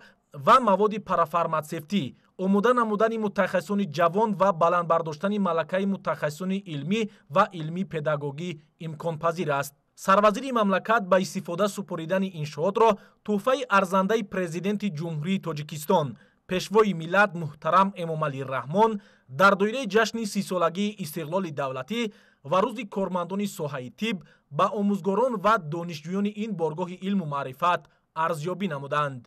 [SPEAKER 2] ва маводи парафарматсевтӣ, омода намудани мутахассисони ҷавон ва баланд бардоштани малакаи мутахассисони илмӣ ва илмӣ-педагогӣ имконпазир аст. Сарвазири мамлакат ба истифода супоридани иншоотро тӯҳфаи арзандаи Президенти Ҷумҳурии Тоҷикистон, Пешвои миллат муҳтарам Эмомалӣ Раҳмон дар доираи ҷашни 30-солагии истиқлоли давлатӣ ва рӯзи кормандони соҳаи тиб ба омӯзгорон ва донишҷӯёни ин боргоҳи илму маърифат арзёбӣ намуданд.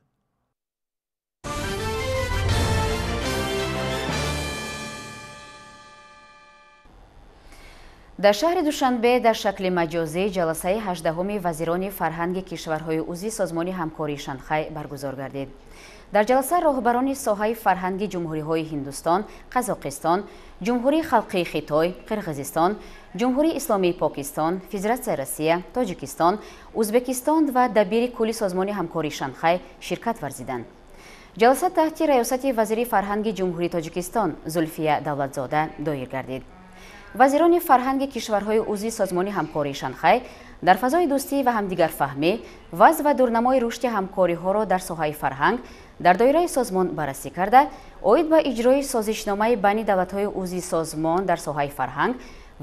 [SPEAKER 1] Дар шаҳри Душанбе дар шакли маҷозӣ ҷаласаи 18-уми вазирони фарҳанги кишварҳои узви Созмони ҳамкории Шанхай баргузор гардид. Дар ҷаласа роҳбарони соҳаи фарҳанги ҷумҳуриҳои Ҳиндустон, Қазоқистон, Ҷумҳурии Халқии Хитой, Қирғизистон, Ҷумҳурии Исломии Покистон, Федератсияи Россия, Тоҷикистон, Узбекистон ва дабири кулли Созмони ҳамкории Шанхай ширкат варзиданд. Ҷаласа таҳти раёсати вазири фарҳанги Ҷумҳурии Тоҷикистон Зулфия Давлатзода доир гардид. Вазирони фарҳанги кишварҳои узви Созмони ҳамкории Шанхай дар фазои дӯстӣ ва ҳамдигарфаҳмӣ вазъ ва дурнамои рушди ҳамкориҳоро дар соҳаи фарҳанг дар доираи созмон баррасӣ карда, оид ба иҷрои созишномаи байни давлатҳои узви созмон дар соҳаи фарҳанг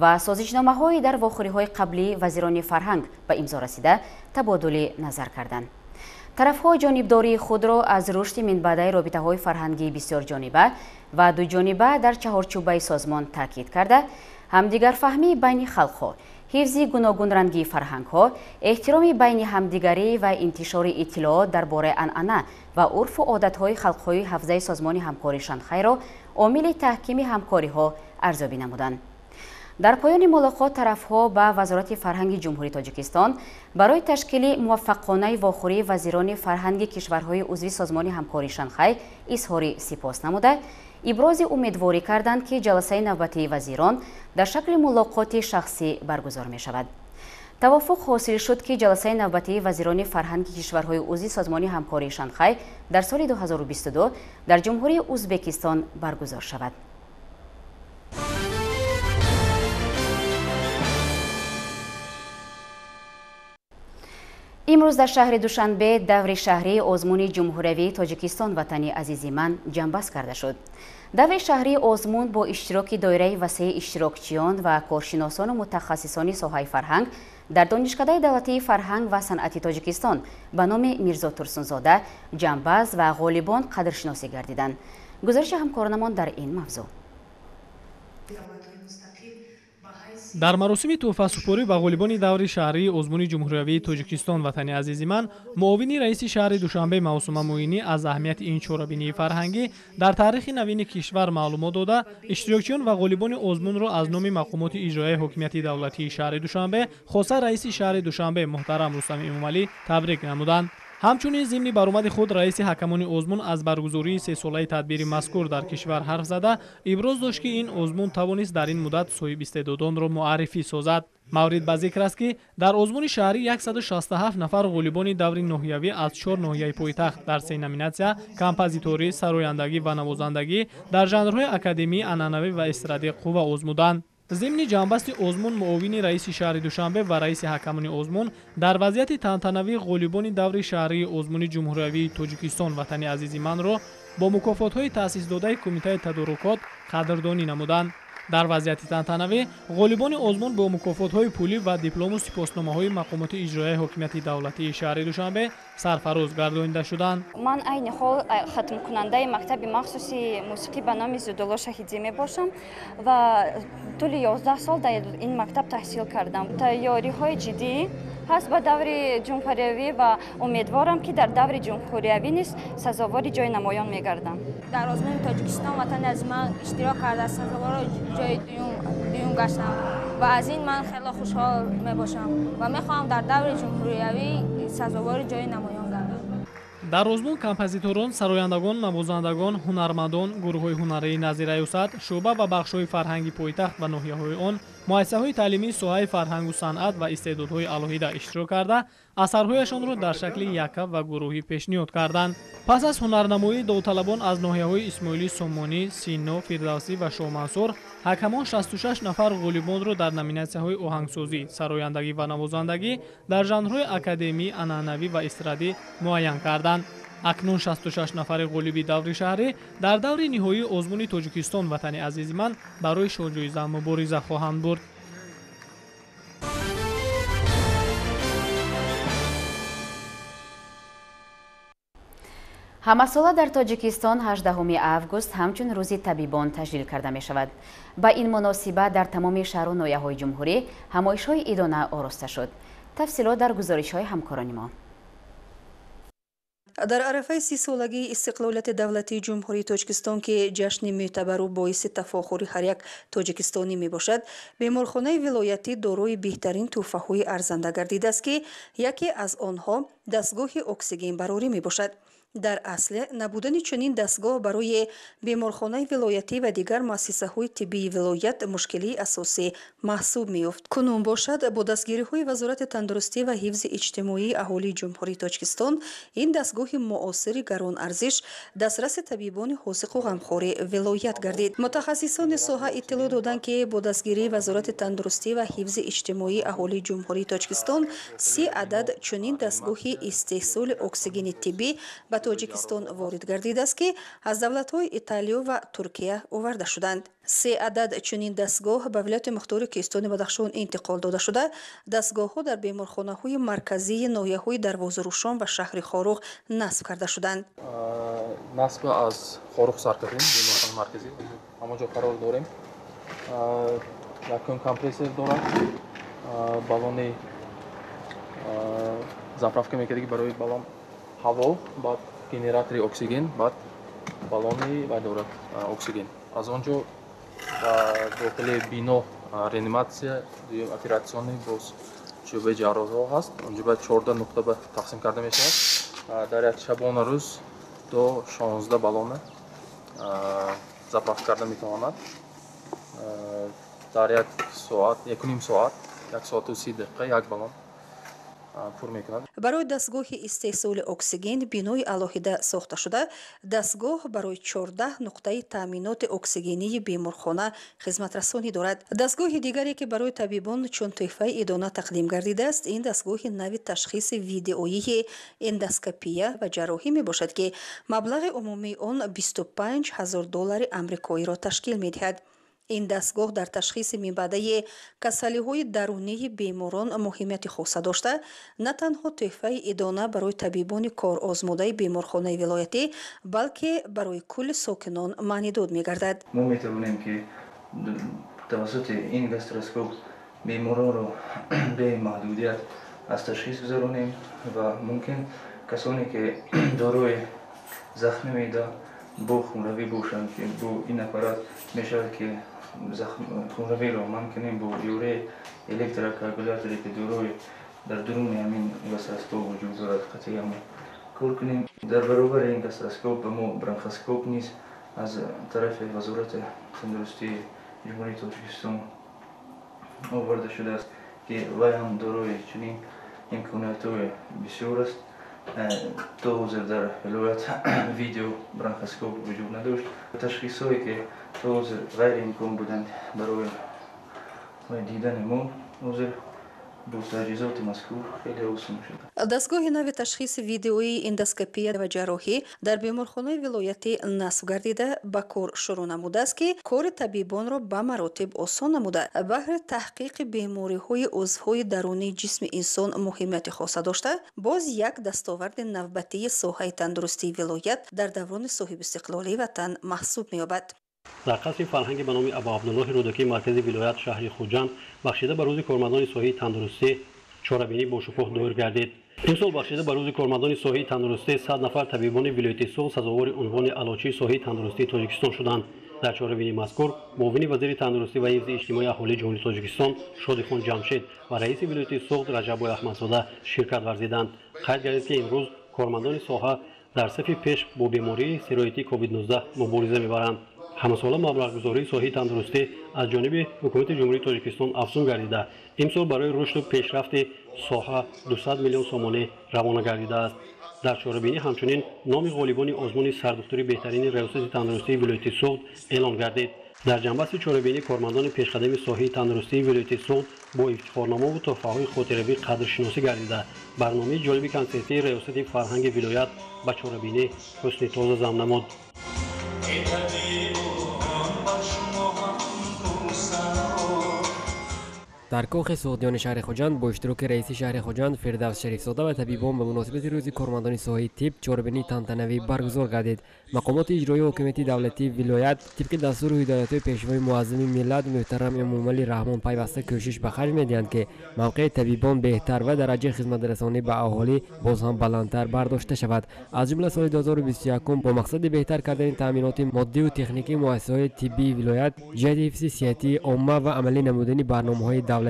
[SPEAKER 1] ва созишномаҳои дар вохӯриҳои қаблии вазирони фарҳанг ба имзо расида табодули назар карданд. Тарафҳо ҷонибдории худро аз рушди минбаъдаи робитаҳои фарҳангии бисёрҷониба ва дуҷониба дар чаҳорчӯбаи созмон таъкид карда, ҳамдигарфаҳмии байни халқҳо, ҳифзи гуногунрангии фарҳангҳо, эҳтироми байни ҳамдигарӣ ва интишори иттилоот дар бораи анъана ва урфу одатҳои халқҳои ҳавзаи Созмони ҳамкории Шанхайро омили таҳкими ҳамкориҳо арзёбӣ намуданд. Дар поёни мулоқот тарафҳо ба Вазорати фарҳанги Ҷумҳурии Тоҷикистон барои ташкили муваффақонаи вохӯрии вазирони фарҳанги кишварҳои узви Созмони ҳамкории Шанхай изҳори сипос намуда, ибрози умедворӣ карданд, ки ҷаласаи навбатии вазирон дар шакли мулоқоти шахсӣ баргузор мешавад. Тавофуқ ҳосил шуд, ки ҷаласаи навбатии вазирони фарҳанги кишварҳои узви Созмони ҳамкории Шанхай дар соли 2022 дар Ҷумҳурии Узбекистон баргузор шавад. Имрӯз дар шаҳри Душанбе даври шаҳрии озмуни ҷумҳуриявии Тоҷикистон «Ватани азизи ман» ҷамъбаст карда шуд. Даври шаҳрии озмун бо иштироки доираи васеи иштирокчиён ва коршиносону мутахассисони соҳаи фарҳанг дар Донишкадаи давлатии фарҳанг ва санъати Тоҷикистон ба номи Мирзо Турсунзода ҷамъбаст ва ғолибон қадршиносӣ гардиданд. Гузориши ҳамкоронамон дар ин мавзӯъ.
[SPEAKER 15] Дар маросими тӯҳфасупорӣ ба ғолибони даври шаҳрии озмуни ҷумҳуриявии Тоҷикистон «Ватани азизи ман» муовини раиси шаҳри Душанбе Маъсума Муинӣ аз аҳамияти ин чорабинии фарҳангӣ дар таърихи навини кишвар маълумот дода, иштирокчиён ва ғолибони озмунро аз номи мақомоти иҷроияи ҳокимияти давлатии шаҳри Душанбе, хоса раиси шаҳри Душанбе муҳтарам Рустам Эмомалӣ табрик намуданд. Ҳамчунин зимни баромади худ раиси ҳакамони озмун аз баргузории сесолаи тадбири мазкур дар кишвар ҳарф зада, иброз дошт, ки ин озмун тавонист дар ин муддат соҳибистеъдодонро муаррифӣ созад. Маврид ба зикр аст, ки дар озмуни шаҳрӣ 167 нафар ғолибони даври ноҳиявӣ аз чор ноҳияи пойтахт дар се номинатсия композиторӣ, сарояндагӣ ва навозандагӣ дар жанрҳои академӣ, анъанавӣ ва эстрадӣ қувва озмуданд. Зимни ҷамъбасти озмун муовини раиси шаҳри Душанбе ва раиси ҳакамони озмун дар вазъияти тантанавӣ ғолибони даври шаҳрии озмуни ҷумҳуриявии Тоҷикистон «Ватани азизи манро» бо мукофотҳои таъсисдодаи Кумитаи тадорукот қадрдонӣ намуданд. Дар вазъияти тантанавӣ ғолибони озмун бо мукофотҳои пулӣ ва диплому сипосномаҳои мақомоти иҷроияи ҳокимияти давлатии шаҳри Душанбе сарфароз гардонида шуданд.
[SPEAKER 16] Ман айни ҳол хатмкунандаи мактаби махсуси мусиқӣ ба номи Зудулло Шаҳидзӣ мебошам ва тӯли 11 сол дар ин мактаб таҳсил кардам. Тайёриҳои ҷиддӣ ҳаст ба даври ҷумҳуриявӣ ва умедворам, ки дар даври ҷумҳуриявӣ низ сазовори ҷои намоён мегардам.
[SPEAKER 17] Дар озмуни Тоҷикистон ватани азизи ман иштирок карда, сазовори ҷои дуюм гаштам ва аз ин ман хеле хушҳол мебошам ва мехоҳам дар даври ҷумҳуриявӣ сазовори ҷои намоён гардам.
[SPEAKER 15] Дар озмун композиторон, сарояндагон, навозандагон, ҳунармандон, гурӯҳҳои ҳунарии назди раёсат, шӯъба ва бахшҳои фарҳанги пойтахт ва ноҳияҳои он, муассисаҳои таълимии соҳаи фарҳангу санъат ва истеъдодҳои алоҳида иштирок карда, асарҳояшонро дар шакли якка ва гурӯҳӣ пешниҳод карданд. Пас аз ҳунарнамоии довталабон аз ноҳияҳои Исмоили Сомонӣ, Сино, Фирдавсӣ ва Шоҳмансур, ҳакамон 66 нафар ғолибонро дар номинатсияҳои оҳангсозӣ, сарояндагӣ ва навозандагӣ дар жанрҳои академӣ, анъанавӣ ва эстрадӣ муайян карданд. Акнун 66 нафари ғолиби даври шаҳрӣ дар даври ниҳоии озмуни Тоҷикистон ватани азизи ман барои шоҳҷоиза мубориза хоҳанд бурд.
[SPEAKER 1] Ҳамасола дар Тоҷикистон 18 август ҳамчун рӯзи табибон таҷлил карда мешавад. Ба ин муносибат дар тамоми шаҳру ноҳияҳои ҷумҳурӣ ҳамоишҳои идона ороста шуд. Тафсилот дар гузоришҳои ҳамкорони мо.
[SPEAKER 18] Дар арафаи 30-солагии истиқлолияти давлатии Ҷумҳурии Тоҷикистон, ки ҷашни мӯътабару боиси тафохури ҳар як тоҷикистонӣ мебошад, беморхонаи вилоятӣ дорои беҳтарин тӯҳфаҳои арзанда гардидааст, ки яке аз онҳо дастгоҳи оксигенбарорӣ мебошад. Дар асле набудани чунин дастгоҳ барои беморхонаи вилоятӣ ва дигар муассисаҳои тиббии вилоят мушкилии асосӣ маҳсуб меёфт. Кунун бошад, бо дастгириҳои Вазорати тандурустӣ ва ҳифзи иҷтимоии аҳолии Ҷумҳурии Тоҷикистон ин дастгоҳи муосири гаронарзиш дастраси табибони ҳозиқу ғамхори вилоят гардид. Мутахассисони соҳа иттилоъ доданд, ки бо дастгирии Вазорати тандурустӣ ва ҳифзи иҷтимоии аҳолии Ҷумҳурии Тоҷикистон 30 адад чунин дастгоҳи истеҳсоли оксигени тиббӣ ба Тоҷикистон ворид гардидааст, ки аз давлатҳои Италиё ва Туркия оварда шуданд. 3 адад чунин дастгоҳ ба вилояти мухтори Кӯҳистони Бадахшон интиқол дода шуда, дастгоҳҳо дар беморхонаҳои марказии ноҳияҳои Дарвозарӯшон ва шаҳри Хоруғ насб карда шуданд.
[SPEAKER 19] Насб аз Хоруғ сар кардем, беморхонаи марказӣ ҳамон ҷо қарор дорем. Якум компрессор дорад, баллони заправка мекардаги барои баллон ҳаво, баъд генератори оксиген, баъд баллони вай дорад оксиген. Аз он ҷо ба дохили бино реаниматсия, дуюм оператсионӣ, боз шӯъбаи ҷарроҳҳо ҳаст. Онҷо ба 14 нуқта ба тақсим карда мешавад. Дар як шабона рӯз до 16 баллона заправка карда метавонад. Дар як соат, 1,5 соат, 1 соату 30 дақиқа як баллон пур мекунад.
[SPEAKER 18] Барои дастгоҳи истеҳсоли оксиген бинои алоҳида сохта шуда, дастгоҳ барои 14 нуқтаи таъминоти оксигении беморхона хизматрасонӣ дорад. Дастгоҳи дигаре, ки барои табибон чун тӯҳфаи идона тақдим гардидааст, ин дастгоҳи нави ташхиси видеоии эндоскопия ва ҷарроҳӣ мебошад, ки маблағи умумии он 25 000 доллари амрикоиро ташкил медиҳад. Ин дастгоҳ дар ташхиси минбаъдаи касалиҳои дарунии беморон муҳимияти хоса дошта, на танҳо тӯҳфаи идона барои табибони корозмудаи беморхонаи вилоятӣ, балки барои кулли сокинон маънидод мегардад.
[SPEAKER 20] Мо метавонем, ки тавассути ин гастроскоп беморонро бемаҳдудият аз ташхис гузаронем ва мумкин касоне, ки дорои захми меъда бо хунравӣ бошанд, ки бо ин аппарат мешавад, ки хунравиро манъ кунем бо ёрии электрокоагуляторе, ки дорои дар дуруни ҳамин гастроскоп вуҷуд дорад, қатъи ҳамо кор кунем. Дар баробари ин гастроскоп ба мо бронхоскоп низ аз тарафи Вазорати тандурустии Ҷумҳурии Тоҷикистон оварда шудааст, ки вай ҳам дорои чунин имкониятҳои бисёр аст. То ҳозир дар вилоят видео бронхоскоп вуҷуд надошт. Ташхисҳое, ки то ҳозир ғайриимкон буданд барои дидани мо, ҳозир Бо таҷҳизоти мазкур хеле осон шуда.
[SPEAKER 18] Дастгоҳи нави ташхиси видеоии эндоскопия ва ҷарроҳӣ дар беморхонаи вилоятӣ насб гардида ба кор шурӯъ намудааст, ки кори табибонро ба маротиб осон намуда, баҳри таҳқиқи бемориҳои узвҳои дарунии ҷисми инсон муҳимияти хоса дошта, боз як дастоварди навбатии соҳаи тандурустии вилоят дар даврони соҳибистиқлолии ватан маҳсуб меёбад.
[SPEAKER 21] Дар қасри фарҳанги ба номи Абу Абдуллоҳи Рӯдакӣ маркази вилоят шаҳри Хуҷанд бахшида ба рӯзи кормандони соҳаи тандурустӣ чорабинӣ бошукӯҳ доир гардид. Имсол бахшида ба рӯзи кормандони соҳаи тандурустӣ 100 нафар табибони вилояти Суғд сазовори унвони аълочии соҳаи тандурустии Тоҷикистон шуданд. Дар чорабинии мазкур муовини вазири тандурустӣ ва ҳифзи иҷтимоии аҳолии Ҷумҳурии Тоҷикистон Шодихон Ҷамшед ва раиси вилояти Суғд Раҷаббой Аҳмадзода ширкат варзиданд. Қайд гардид, ки имрӯз кормандони соҳа дар сафи пеш бо бемории сироятии COVID-19 мубориза мебаранд. Ҳамасола маблағгузории соҳаи тандурустӣ аз ҷониби ҳукумати Ҷумҳурии Тоҷикистон афзун гардида, имсол барои рушду пешрафти соҳа 200 миллион сомонӣ равона гардидааст. Дар чорабинӣ ҳамчунин номи ғолибони озмуни сардухтури беҳтарини раёсати тандурустии вилояти Суғд эълон гардид. Дар ҷанбасти чорабинӣ кормандони пешқадами соҳаи тандурустии вилояти Суғд бо ифтихорномаву тӯҳфаҳои хотиравӣ қадршиносӣ гардида, барномаи ҷолиби консертии раёсати фарҳанги вилоят ба чорабинӣ ҳусни тоза зам намуд.
[SPEAKER 22] Дар кохи Суғдиёни шаҳри Хуҷанд бо иштироки раиси шаҳри Хуҷанд Фирдавс Шарифзода ва табибон ба муносибати рӯзи кормандони соҳаи тиб чорабинии тантанавӣ баргузор гардид. Мақомоти иҷроии ҳокимияти давлатии вилоят тибқи дастуру ҳидоятҳои пешвои муаззами миллат муҳтарам Эмомалӣ Раҳмон пайваста кӯшиш ба харҷ медиҳанд, ки мавқеи табибон беҳтар ва дараҷаи хизматрасонӣ ба аҳолӣ боз ҳам баландтар бардошта шавад. Аз ҷумла соли 2021 бо мақсади беҳтар кардани таъминоти моддиву техникии муассисаҳои тиббии вилоят ҷиҳати ҳифзи сиҳатии омма ва амалӣ намудани барномаҳои давлатӣ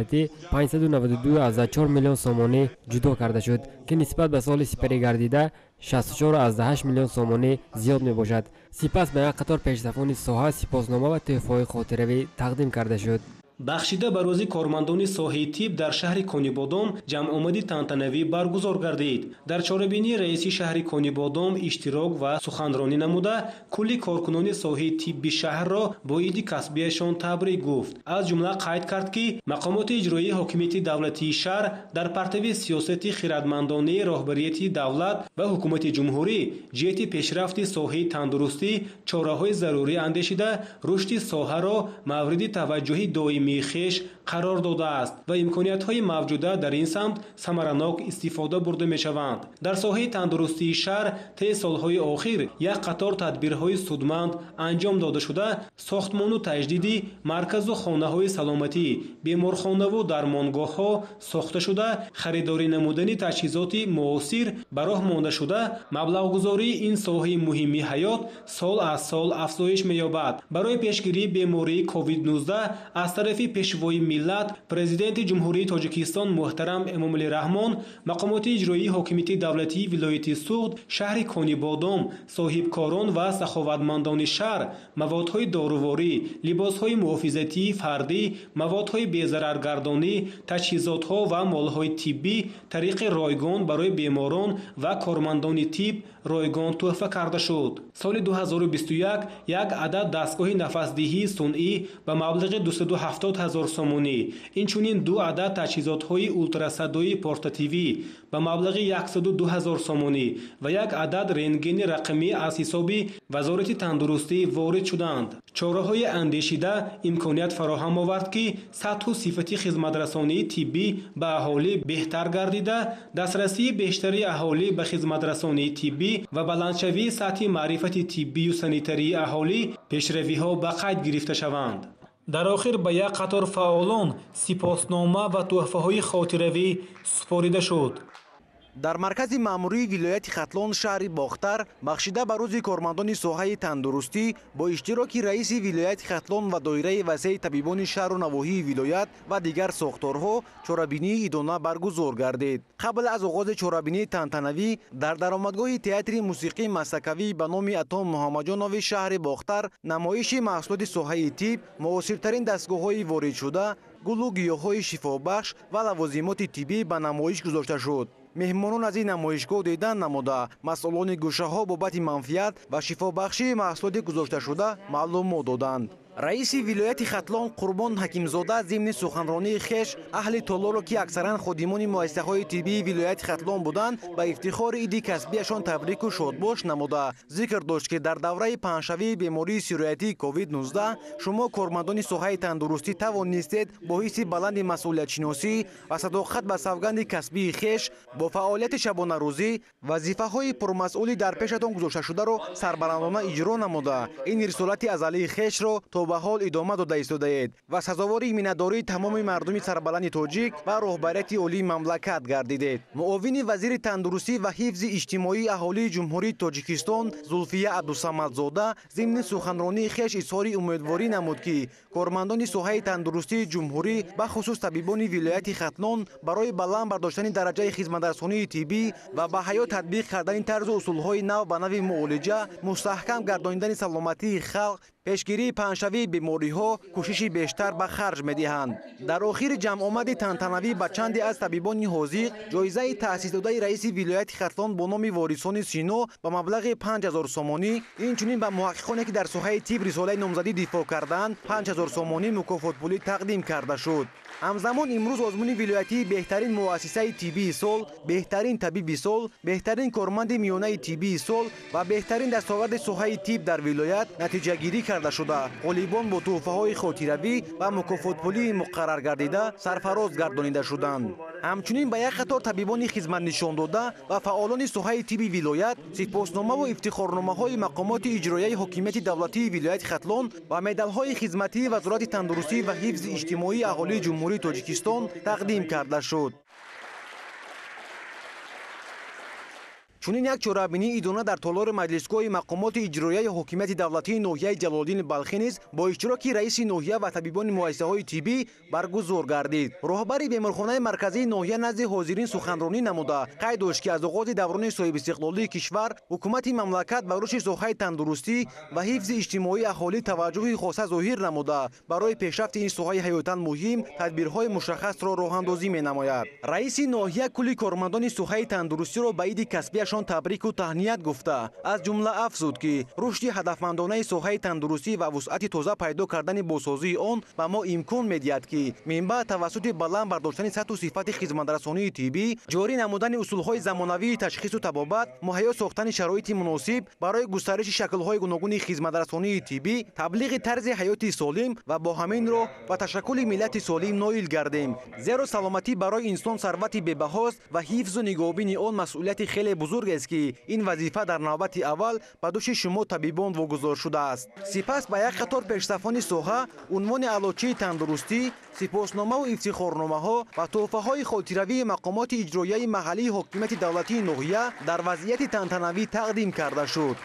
[SPEAKER 22] 592,4 миллион сомонӣ ҷудо карда шуд, ки нисбат ба соли сипарӣ гардида 64,8 миллион сомонӣ зиёд мебошад. Сипас ба як қатор пешсафони соҳа сипоснома ва тӯҳфаҳои хотиравӣ тақдим карда шуд.
[SPEAKER 23] Бахшида ба рӯзи кормандони соҳаи тиб дар шаҳри Конибодом ҷамъомади тантанавӣ баргузор гардид. Дар чорабинӣ раиси шаҳри Конибодом иштирок ва суханронӣ намуда, кулли коркунони соҳаи тибби шаҳрро бо иди касбияшон табрик гуфт. Аз ҷумла қайд кард, ки мақомоти иҷроии ҳокимияти давлатии шаҳр дар партави сиёсати хирадмандонаи роҳбарияти давлат ва ҳукумати ҷумҳурӣ ҷиҳати пешрафти соҳаи тандурустӣ чораҳои зарурӣ андешида, рушди соҳаро мавриди таваҷҷӯҳи доимии хеш қарор додааст ва имкониятҳои мавҷуда дар ин самт самаранок истифода бурда мешаванд. Дар соҳаи тандурустии шаҳр тӯли солҳои охир як қатор тадбирҳои судманд анҷом дода шуда, сохтмону таҷдиди марказу хонаҳои саломатӣ, беморхонаву дармонгоҳҳо сохта шуда, харидорӣ намудани таҷҳизоти муосир ба роҳ монда шуда, маблағгузории ин соҳаи муҳими ҳаёт сол аз сол афзоиш меёбад. Барои пешгирии бемории COVID-19 аз тарафи пешвои миллат, президенти Ҷумҳурии Тоҷикистон муҳтарам Эмомалӣ Раҳмон, мақомоти иҷроии ҳокимияти давлатии вилояти Суғд, шаҳри Конибодом, соҳибкорон ва саховатмандони шаҳр маводҳои доруворӣ, либосҳои муҳофизатии фардӣ, маводҳои безараргардонӣ, таҷҳизотҳо ва молҳои тиббӣ тариқи ройгон барои беморон ва кормандони тиб ройгон тӯҳфа карда шуд. Соли 2021 як адад дастгоҳи нафасдиҳии сунъӣ ба маблағи 270 ҳазор сомонӣ, инчунин ду адад таҷҳизотҳои ултрасадоии портативӣ ба маблағи 102 ҳазор сомонӣ ва як адад рентгени рақамӣ аз ҳисоби Вазорати тандурустӣ ворид шуданд. Чораҳои андешида имконият фароҳам овард, ки сатҳу сифати хизматрасонии тиббӣ ба аҳолӣ беҳтар гардида, дастрасии бештари аҳолӣ ба хизматрасонии тиббӣ ва баландшавии сатҳи маърифати тиббию санитарии аҳолӣ пешравиҳо ба қайд гирифта шаванд. Дар охир ба як қатор фаъолон сипоснома ва тӯҳфаҳои хотиравӣ супорида шуд.
[SPEAKER 24] Дар маркази маъмурии вилояти Хатлон шаҳри Бохтар бахшида ба рӯзи кормандони соҳаи тандурустӣ бо иштироки раиси вилояти Хатлон ва доираи васеи табибони шаҳру навоҳии вилоят ва дигар сохторҳо чорабинии идона баргузор гардид. Қабл аз оғози чорабинии тантанавӣ дар даромадгоҳи театри мусиқии масакавӣ ба номи Атом Муҳаммадҷонови шаҳри Бохтар намоиши маҳсулоти соҳаи тиб, муосиртарин дастгоҳҳои воридшуда, гулу гиёҳҳои шифобахш ва лавозимоти тиббӣ ба намоиш гузошта шуд. Меҳмонон аз ин намоишгоҳ дидан намуда, масъулони гӯшаҳо бобати манфиат ва шифобахшии маҳсулоти гузошташуда маълумот доданд. Раиси вилояти Хатлон Қурбон Ҳакимзода зимни суханронии хеш аҳли толорро, ки аксаран ходимони муассисаҳои тиббии вилояти Хатлон буданд, ба ифтихори иди касбияшон табрику шодбош намуда, зикр дошт, ки дар давраи паҳншавии бемории сироятии COVID-19 шумо кормандони соҳаи тандурустӣ тавонистед бо ҳисси баланди масъулиятшиносӣ ва садоқат ба савганди касбии хеш бо фаъолияти шабонарӯзӣ вазифаҳои пурмасъули дар пешатон гузошташударо сарбаландона иҷро намуда, ин рисолати азалии хешро то ба ҳол идома дода истодаед ва сазовори миннатдории тамоми мардуми сарбаланди тоҷик ва роҳбарияти олии мамлакат гардидед. Муовини вазири тандурустӣ ва ҳифзи иҷтимоии аҳолии Ҷумҳурии Тоҷикистон Зулфия Абдусамадзода зимни суханронии хеш изҳори умедворӣ намуд, ки кормандони соҳаи тандурустии ҷумҳурӣ, бахусус табибони вилояти Хатлон, барои баланд бардоштани дараҷаи хизматрасонии тиббӣ ва ба ҳаёт татбиқ кардани тарзу усулҳои нав ба нави муолиҷа, мустаҳкам гардонидани саломатии халқ, пешгирии паҳншавии бемориҳо кӯшиши бештар ба харҷ медиҳанд. Дар охири ҷамъомади тантанавӣ ба чанде аз табибони ҳозир ҷоизаи таъсисдодаи раиси вилояти Хатлон бо номи Ворисони Сино ба маблағи 5000 сомонӣ, инчунин ба муҳаққиқоне, ки дар соҳаи тиб рисолаи номзадӣ дифоъ карданд, 5000 сомонӣ мукофотпулӣ тақдим карда шуд. Ҳамзамон имрӯз озмуни вилоятии беҳтарин муассисаи тиббии сол, беҳтарин табиби сол, беҳтарин корманди миёнаи тиббии сол ва беҳтарин дастоварди соҳаи тиб дар вилоят натиҷагирӣ карда шуда, ғолибон бо тӯҳфаҳои хотиравӣ ва мукофотпулии муқаррар гардида сарфароз гардонида шуданд. Ҳамчунин ба як қатор табибони хизматнишондода ва фаъолони соҳаи тибби вилоят сипосномаву ифтихорномаҳои мақомоти иҷроияи ҳокимияти давлатии вилояти Хатлон ва медалҳои хизматии Вазорати тандурустӣ ва ҳифзи иҷтимоии аҳолии Ҷумҳурии Тоҷикистон тақдим карда шуд. Чунин як чорабинии идона дар толори маҷлисгоҳи мақомоти иҷроияи ҳокимияти давлатии ноҳияи Ҷалолиддини Балхӣ низ бо иштироки раиси ноҳия ва табибони муассисаҳои тиббӣ баргузор гардид. Роҳбари беморхонаи марказии ноҳия назди ҳозирин суханронӣ намуда, қайд дошт, ки аз оғози даврони соҳибистиқлолии кишвар ҳукумати мамлакат ба рушди соҳаи тандурустӣ ва ҳифзи иҷтимоии аҳолӣ таваҷҷӯҳи хоса зоҳир намуда, барои пешрафти ин соҳаи ҳаётан муҳим тадбирҳои мушаххасро роҳандозӣ менамояд. Раиси ноҳия кулли кормандони соҳаи тандурустиро ба иди касбияшон табрику таҳният гуфта, аз ҷумла афзуд, ки рушди ҳадафмандонаи соҳаи тандурустӣ ва вусъати тоза пайдо кардани босозии он ба мо имкон медиҳад, ки минбаъд тавассути баланд бардоштани сатҳу сифати хизматрасонии тиббӣ, ҷорӣ намудани усулҳои замонавии ташхису табобат, муҳайё сохтани шароити муносиб барои густариши шаклҳои гуногуни хизматрасонии тиббӣ, таблиғи тарзи ҳаёти солим ва бо ҳамин роҳ ба ташаккули миллати солим ноил гардем. Зеро саломатӣ барои инсон сарвати бебаҳост ва ҳифзу нигоҳубини он масъулияти хеле бузург аст, ки ин вазифа дар навбати аввал ба дӯши шумо табибон вогузор шудааст. Сипас ба як қатор пешсафони соҳа унвони аълочии тандурустӣ, сипосномаву ифтихорномаҳо ва тӯҳфаҳои хотиравии мақомоти иҷроияи маҳаллии ҳокимияти давлатии ноҳия дар вазъияти тантанавӣ тақдим карда шуд.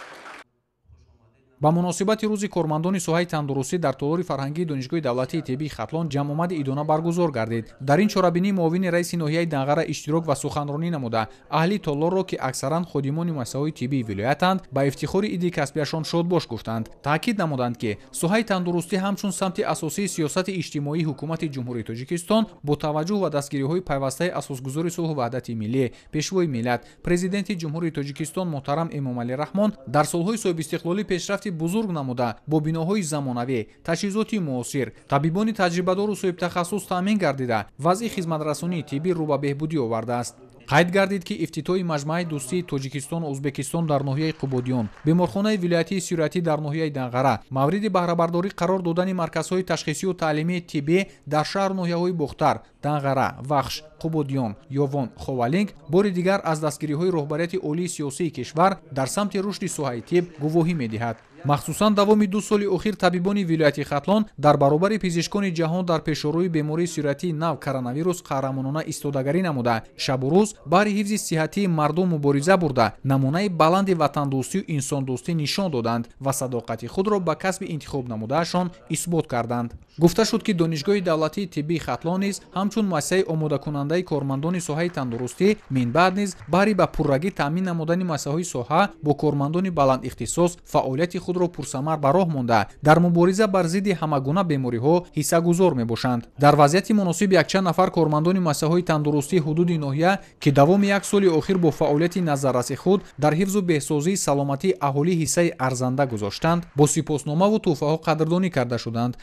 [SPEAKER 3] Ба муносибати рӯзи кормандони соҳаи тандурустӣ дар толори фарҳангии Донишгоҳи давлатии тиббии Хатлон ҷамъомади идона баргузор гардид. Дар ин чорабинӣ муовини раиси ноҳияи Данғара иштирок ва суханронӣ намуда, аҳли толорро, ки аксаран ходимони муассисаҳои тиббии вилоятанд, ба ифтихори иди касбияшон шодбош гуфтанд. Таъкид намуданд, ки соҳаи тандурустӣ ҳамчун самти асосии сиёсати иҷтимоии ҳукумати Ҷумҳурии Тоҷикистон бо таваҷҷӯҳ ва дастгириҳои пайвастаи асосгузори сулҳу ваҳдати миллӣ, Пешвои миллат, Президенти Ҷумҳурии Тоҷикистон муҳтарам Эмомалӣ Раҳмон дар солҳои соҳибистиқлолӣ пешрафти бузург намуда, бо биноҳои замонавӣ, таҷҳизоти муосир, табибони таҷрибадору соҳибтахассус таъмин гардида, вазъи хизматрасонии тиббӣ рӯ ба беҳбудӣ овардааст. Қайд гардид, ки ифтитоҳи маҷмааи дӯстии Тоҷикистону Ӯзбекистон дар ноҳияи Қубодиён, беморхонаи вилоятии сироятӣ дар ноҳияи Данғара, мавриди баҳрабардорӣ қарор додани марказҳои ташхисию таълимии тиббӣ дар шаҳру ноҳияҳои Бохтар, Данғара, Вахш, Қубодиён, Ёвон, Ховалинг бори дигар аз дастгириҳои роҳбарияти олии сиёсии кишвар дар самти рушди соҳаи тиб гувоҳӣ медиҳад. Махсусан давоми 2 соли охир табибони вилояти Хатлон дар баробари пизишкони ҷаҳон дар пешорӯи бемории сироятии нав коронавирус қаҳрамонона истодагарӣ намуда, шабу рӯз баҳри ҳифзи сиҳатии мардум мубориза бурда, намунаи баланди ватандӯстию инсондӯстӣ нишон доданд ва садоқати худро ба касби интихоб намудаашон исбот карданд. Гуфта шуд, ки Донишгоҳи давлатии тиббии Хатлон низ ҳамчун Ҳамчун муассисаи омодакунандаи кормандони соҳаи тандурустӣ, минбаъд низ баҳри ба пуррагӣ таъмин намудани муассисаҳои соҳа бо кормандони баландихтисос фаъолияти худро пурсамар ба роҳ монда, дар мубориза бар зидди ҳамагуна бемориҳо ҳиссагузор мебошанд. Дар вазъияти муносиб якчанд нафар кормандони муассисаҳои тандурустии ҳудуди ноҳия, ки давоми як соли охир бо фаъолияти назарраси худ дар ҳифзу беҳсозии саломатии аҳолӣ ҳиссаи арзанда гузоштанд, бо сипосномаву тӯҳфаҳо қадрдонӣ карда шуданд.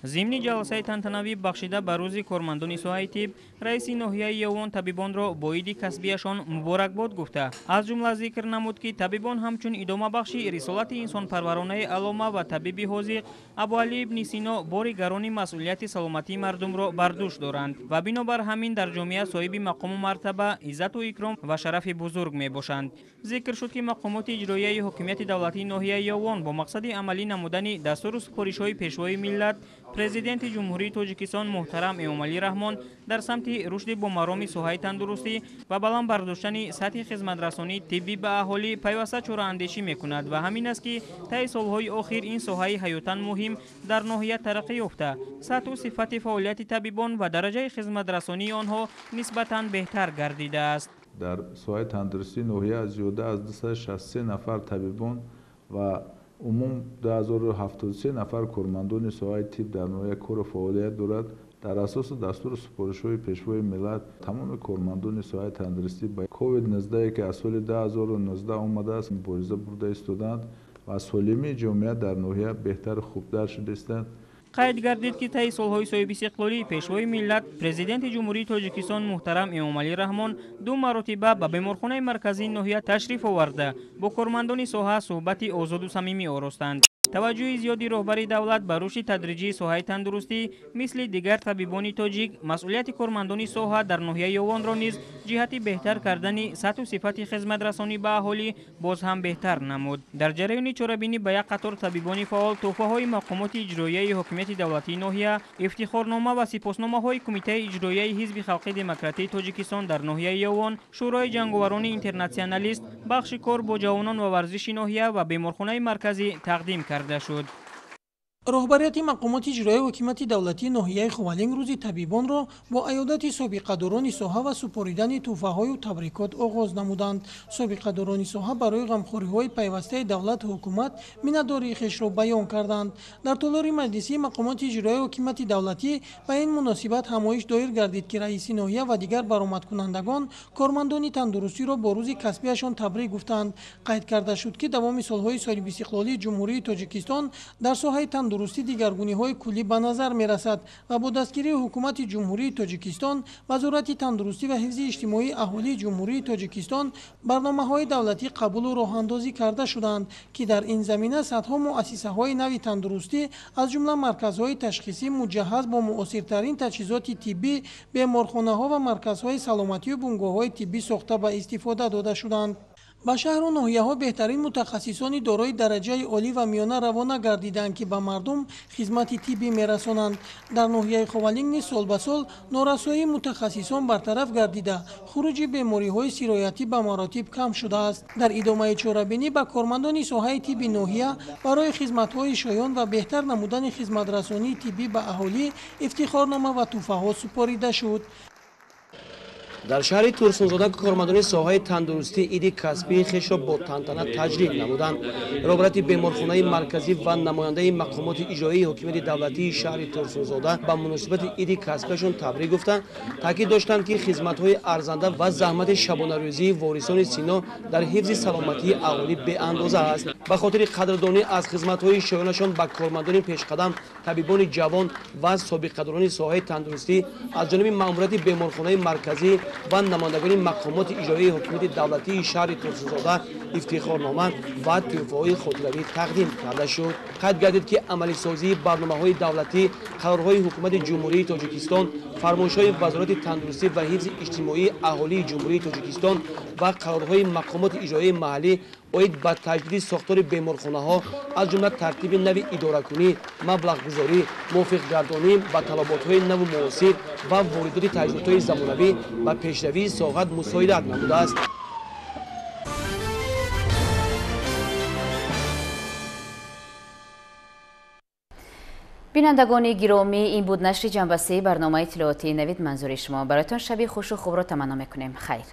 [SPEAKER 4] Зимни ҷаласаи тантанавӣ бахшида ба рӯзи кормандони соҳаи тиб, раиси ноҳияи Ёвон табибонро бо иди касбияшон муборакбод гуфта, аз ҷумла зикр намуд, ки табибон ҳамчун идомабахши рисолати инсонпарваронаи аллома ва табиби ҳозиқ Абуалӣ ибни Сино бори гарони масъулияти саломатии мардумро бар дӯш доранд ва бинобар ҳамин дар ҷомеа соҳиби мақому мартаба, иззату икром ва шарафи бузург мебошанд. Зикр шуд, ки мақомоти иҷроияи ҳокимияти давлатии ноҳияи Ёвон бо мақсади амалӣ намудани дастуру супоришҳои Пешвои миллат, Президенти Ҷумҳурии Тоҷикистон муҳтарам Эмомалӣ Раҳмон дар самти рушди бомароми соҳаи тандурустӣ ва баланд бардоштани сатҳи хизматрасонии тиббӣ ба аҳолӣ пайваста чораандешӣ мекунад ва ҳамин аст, ки таи солҳои охир ин соҳаи ҳаётан муҳим дар ноҳия тараққӣ ёфта, сатҳу сифати фаъолияти табибон ва дараҷаи хизматрасонии онҳо нисбатан беҳтар гардидааст.
[SPEAKER 5] Дар соҳаи тандурустии ноҳия зиёда аз 263 нафар табибон ва умум 2073 нафар кормандони соҳаи тиб дар ноҳия кору фаъолият дорад. Дар асоси дастуру супоришҳои Пешвои миллат тамоми кормандони соҳаи тандурустӣ ба COVID-19, ки аз соли 2019 омадааст, мубориза бурда истодаанд ва солимии ҷомеа дар ноҳия беҳтару хубтар шуда истанд.
[SPEAKER 4] Қайд гардид, ки таи солҳои соҳибистиқлолӣ Пешвои миллат, Президенти Ҷумҳурии Тоҷикистон муҳтарам Эмомалӣ Раҳмон ду маротиба ба беморхонаи марказии ноҳия ташриф оварда, бо кормандони соҳа суҳбати озоду самимӣ оростанд. Таваҷҷӯҳи зиёди роҳбари давлат ба рушди тадриҷии соҳаи тандурустӣ, мисли дигар табибони тоҷик, масъулияти кормандони соҳа дар ноҳияи Ёвонро низ ҷиҳати беҳтар кардани сатҳу сифати хизматрасонӣ ба аҳолӣ боз ҳам беҳтар намуд. Дар ҷараёни чорабинӣ ба як қатор табибони фаъол тӯҳфаҳои мақомоти иҷроияи ҳокимияти давлатии ноҳия, ифтихорнома ва сипосномаҳои Кумитаи иҷроияи Ҳизби халқи демократии Тоҷикистон дар ноҳияи Ёвон, Шӯрои ҷанговарони интернатсионалист, бахши кор бо ҷавонон ва варзиши ноҳия ва беморхонаи марказӣ тақдим карда шуд.
[SPEAKER 6] Роҳбарияти мақомоти иҷроияи ҳокимияти давлатии ноҳияи Ховалинг рӯзи табибонро бо аёдати собиқадорони соҳа ва супоридани тӯҳфаҳою табрикот оғоз намуданд. Собиқадорони соҳа барои ғамхориҳои пайвастаи давлату ҳукумат миннатдории хешро баён карданд. Дар толори маҷлисии мақомоти иҷроияи ҳокимияти давлатӣ ба ин муносибат ҳамоиш доир гардид, ки раиси ноҳия ва дигар баромадкунандагон кормандони тандурустиро бо рӯзи касбияшон табрик гуфтанд. Қайд карда шуд, ки давоми солҳои соҳибистиқлолии Ҷумҳурии Тоҷикистон дар соҳаи тандурустӣ дигаргуниҳои куллӣ ба назар мерасад ва бо дастгирии ҳукумати Ҷумҳурии Тоҷикистон, Вазорати тандурустӣ ва ҳифзи иҷтимоии аҳолии Ҷумҳурии Тоҷикистон барномаҳои давлатӣ қабулу роҳандозӣ карда шуданд, ки дар ин замина садҳо муассисаҳои нави тандурустӣ, аз ҷумла марказҳои ташхисӣ муҷаҳҳаз бо муосиртарин таҷҳизоти тиббӣ, беморхонаҳо ва марказҳои саломатию бунгоҳҳои тиббӣ сохта ба истифода дода шуданд. Ба шаҳру ноҳияҳо беҳтарин мутахассисони дорои дараҷаи олӣ ва миёна равона гардиданд, ки ба мардум хизмати тиббӣ мерасонанд. Дар ноҳияи Ховалинг низ сол ба сол норасоии мутахассисон бартараф гардида, хуруҷи бемориҳои сироятӣ ба маротиб кам шудааст. Дар идомаи чорабинӣ ба кормандони соҳаи тибби ноҳия барои хизматҳои шоён ва беҳтар намудани хизматрасонии тиббӣ ба аҳолӣ ифтихорнома ва тӯҳфаҳо супорида шуд.
[SPEAKER 7] Дар шаҳри Турсунзода кормандони соҳаи тандурустӣ иди касбии хешро бо тантана таҷлил намуданд. Роҳбарияти беморхонаи марказӣ ва намояндаи мақомоти иҷроии ҳокимияти давлатии шаҳри Турсунзода ба муносибати иди касбияшон табрик гуфтанд, таъкид доштанд, ки хизматҳои арзанда ва заҳмати шабонарӯзии ворисони Сино дар ҳифзи саломатии аҳолӣ беандоза аст. Ба хотири қадрдонӣ аз хизматҳои шоёнашон ба кормандони пешқадам, табибони ҷавон ва собиқадорони соҳаи тандурустӣ аз ҷониби маъмурияти беморхонаи марказӣ ва намояндагони мақомоти иҷроияи ҳокимияти давлатии шаҳри Турсунзода ифтихорнома ва тӯҳфаҳои хотиравӣ тақдим карда шуд. Қайд гардид, ки амалисозии барномаҳои давлатӣ, қарорҳои ҳукумати Ҷумҳурии Тоҷикистон, фармоишҳои Вазорати тандурустӣ ва ҳифзи иҷтимоии аҳолии Ҷумҳурии Тоҷикистон ва қарорҳои мақомоти иҷроияи маҳаллӣ оид ба таҷдиди сохтори беморхонаҳо, аз ҷумла тартиби нави идоракунӣ, маблағгузорӣ, мувофиқгардонӣ ба талаботҳои наву муосир ва воридоти таҷҳизотҳои замонавӣ ба пешравии соҳат мусоидат намудааст.
[SPEAKER 1] Бинандагони гиромӣ, ин буд нашри ҷамъбастии барномаи иттилоотии Навид. Манзури шумо. Бароятон шаби хушу хубро таманно мекунем. Хайр.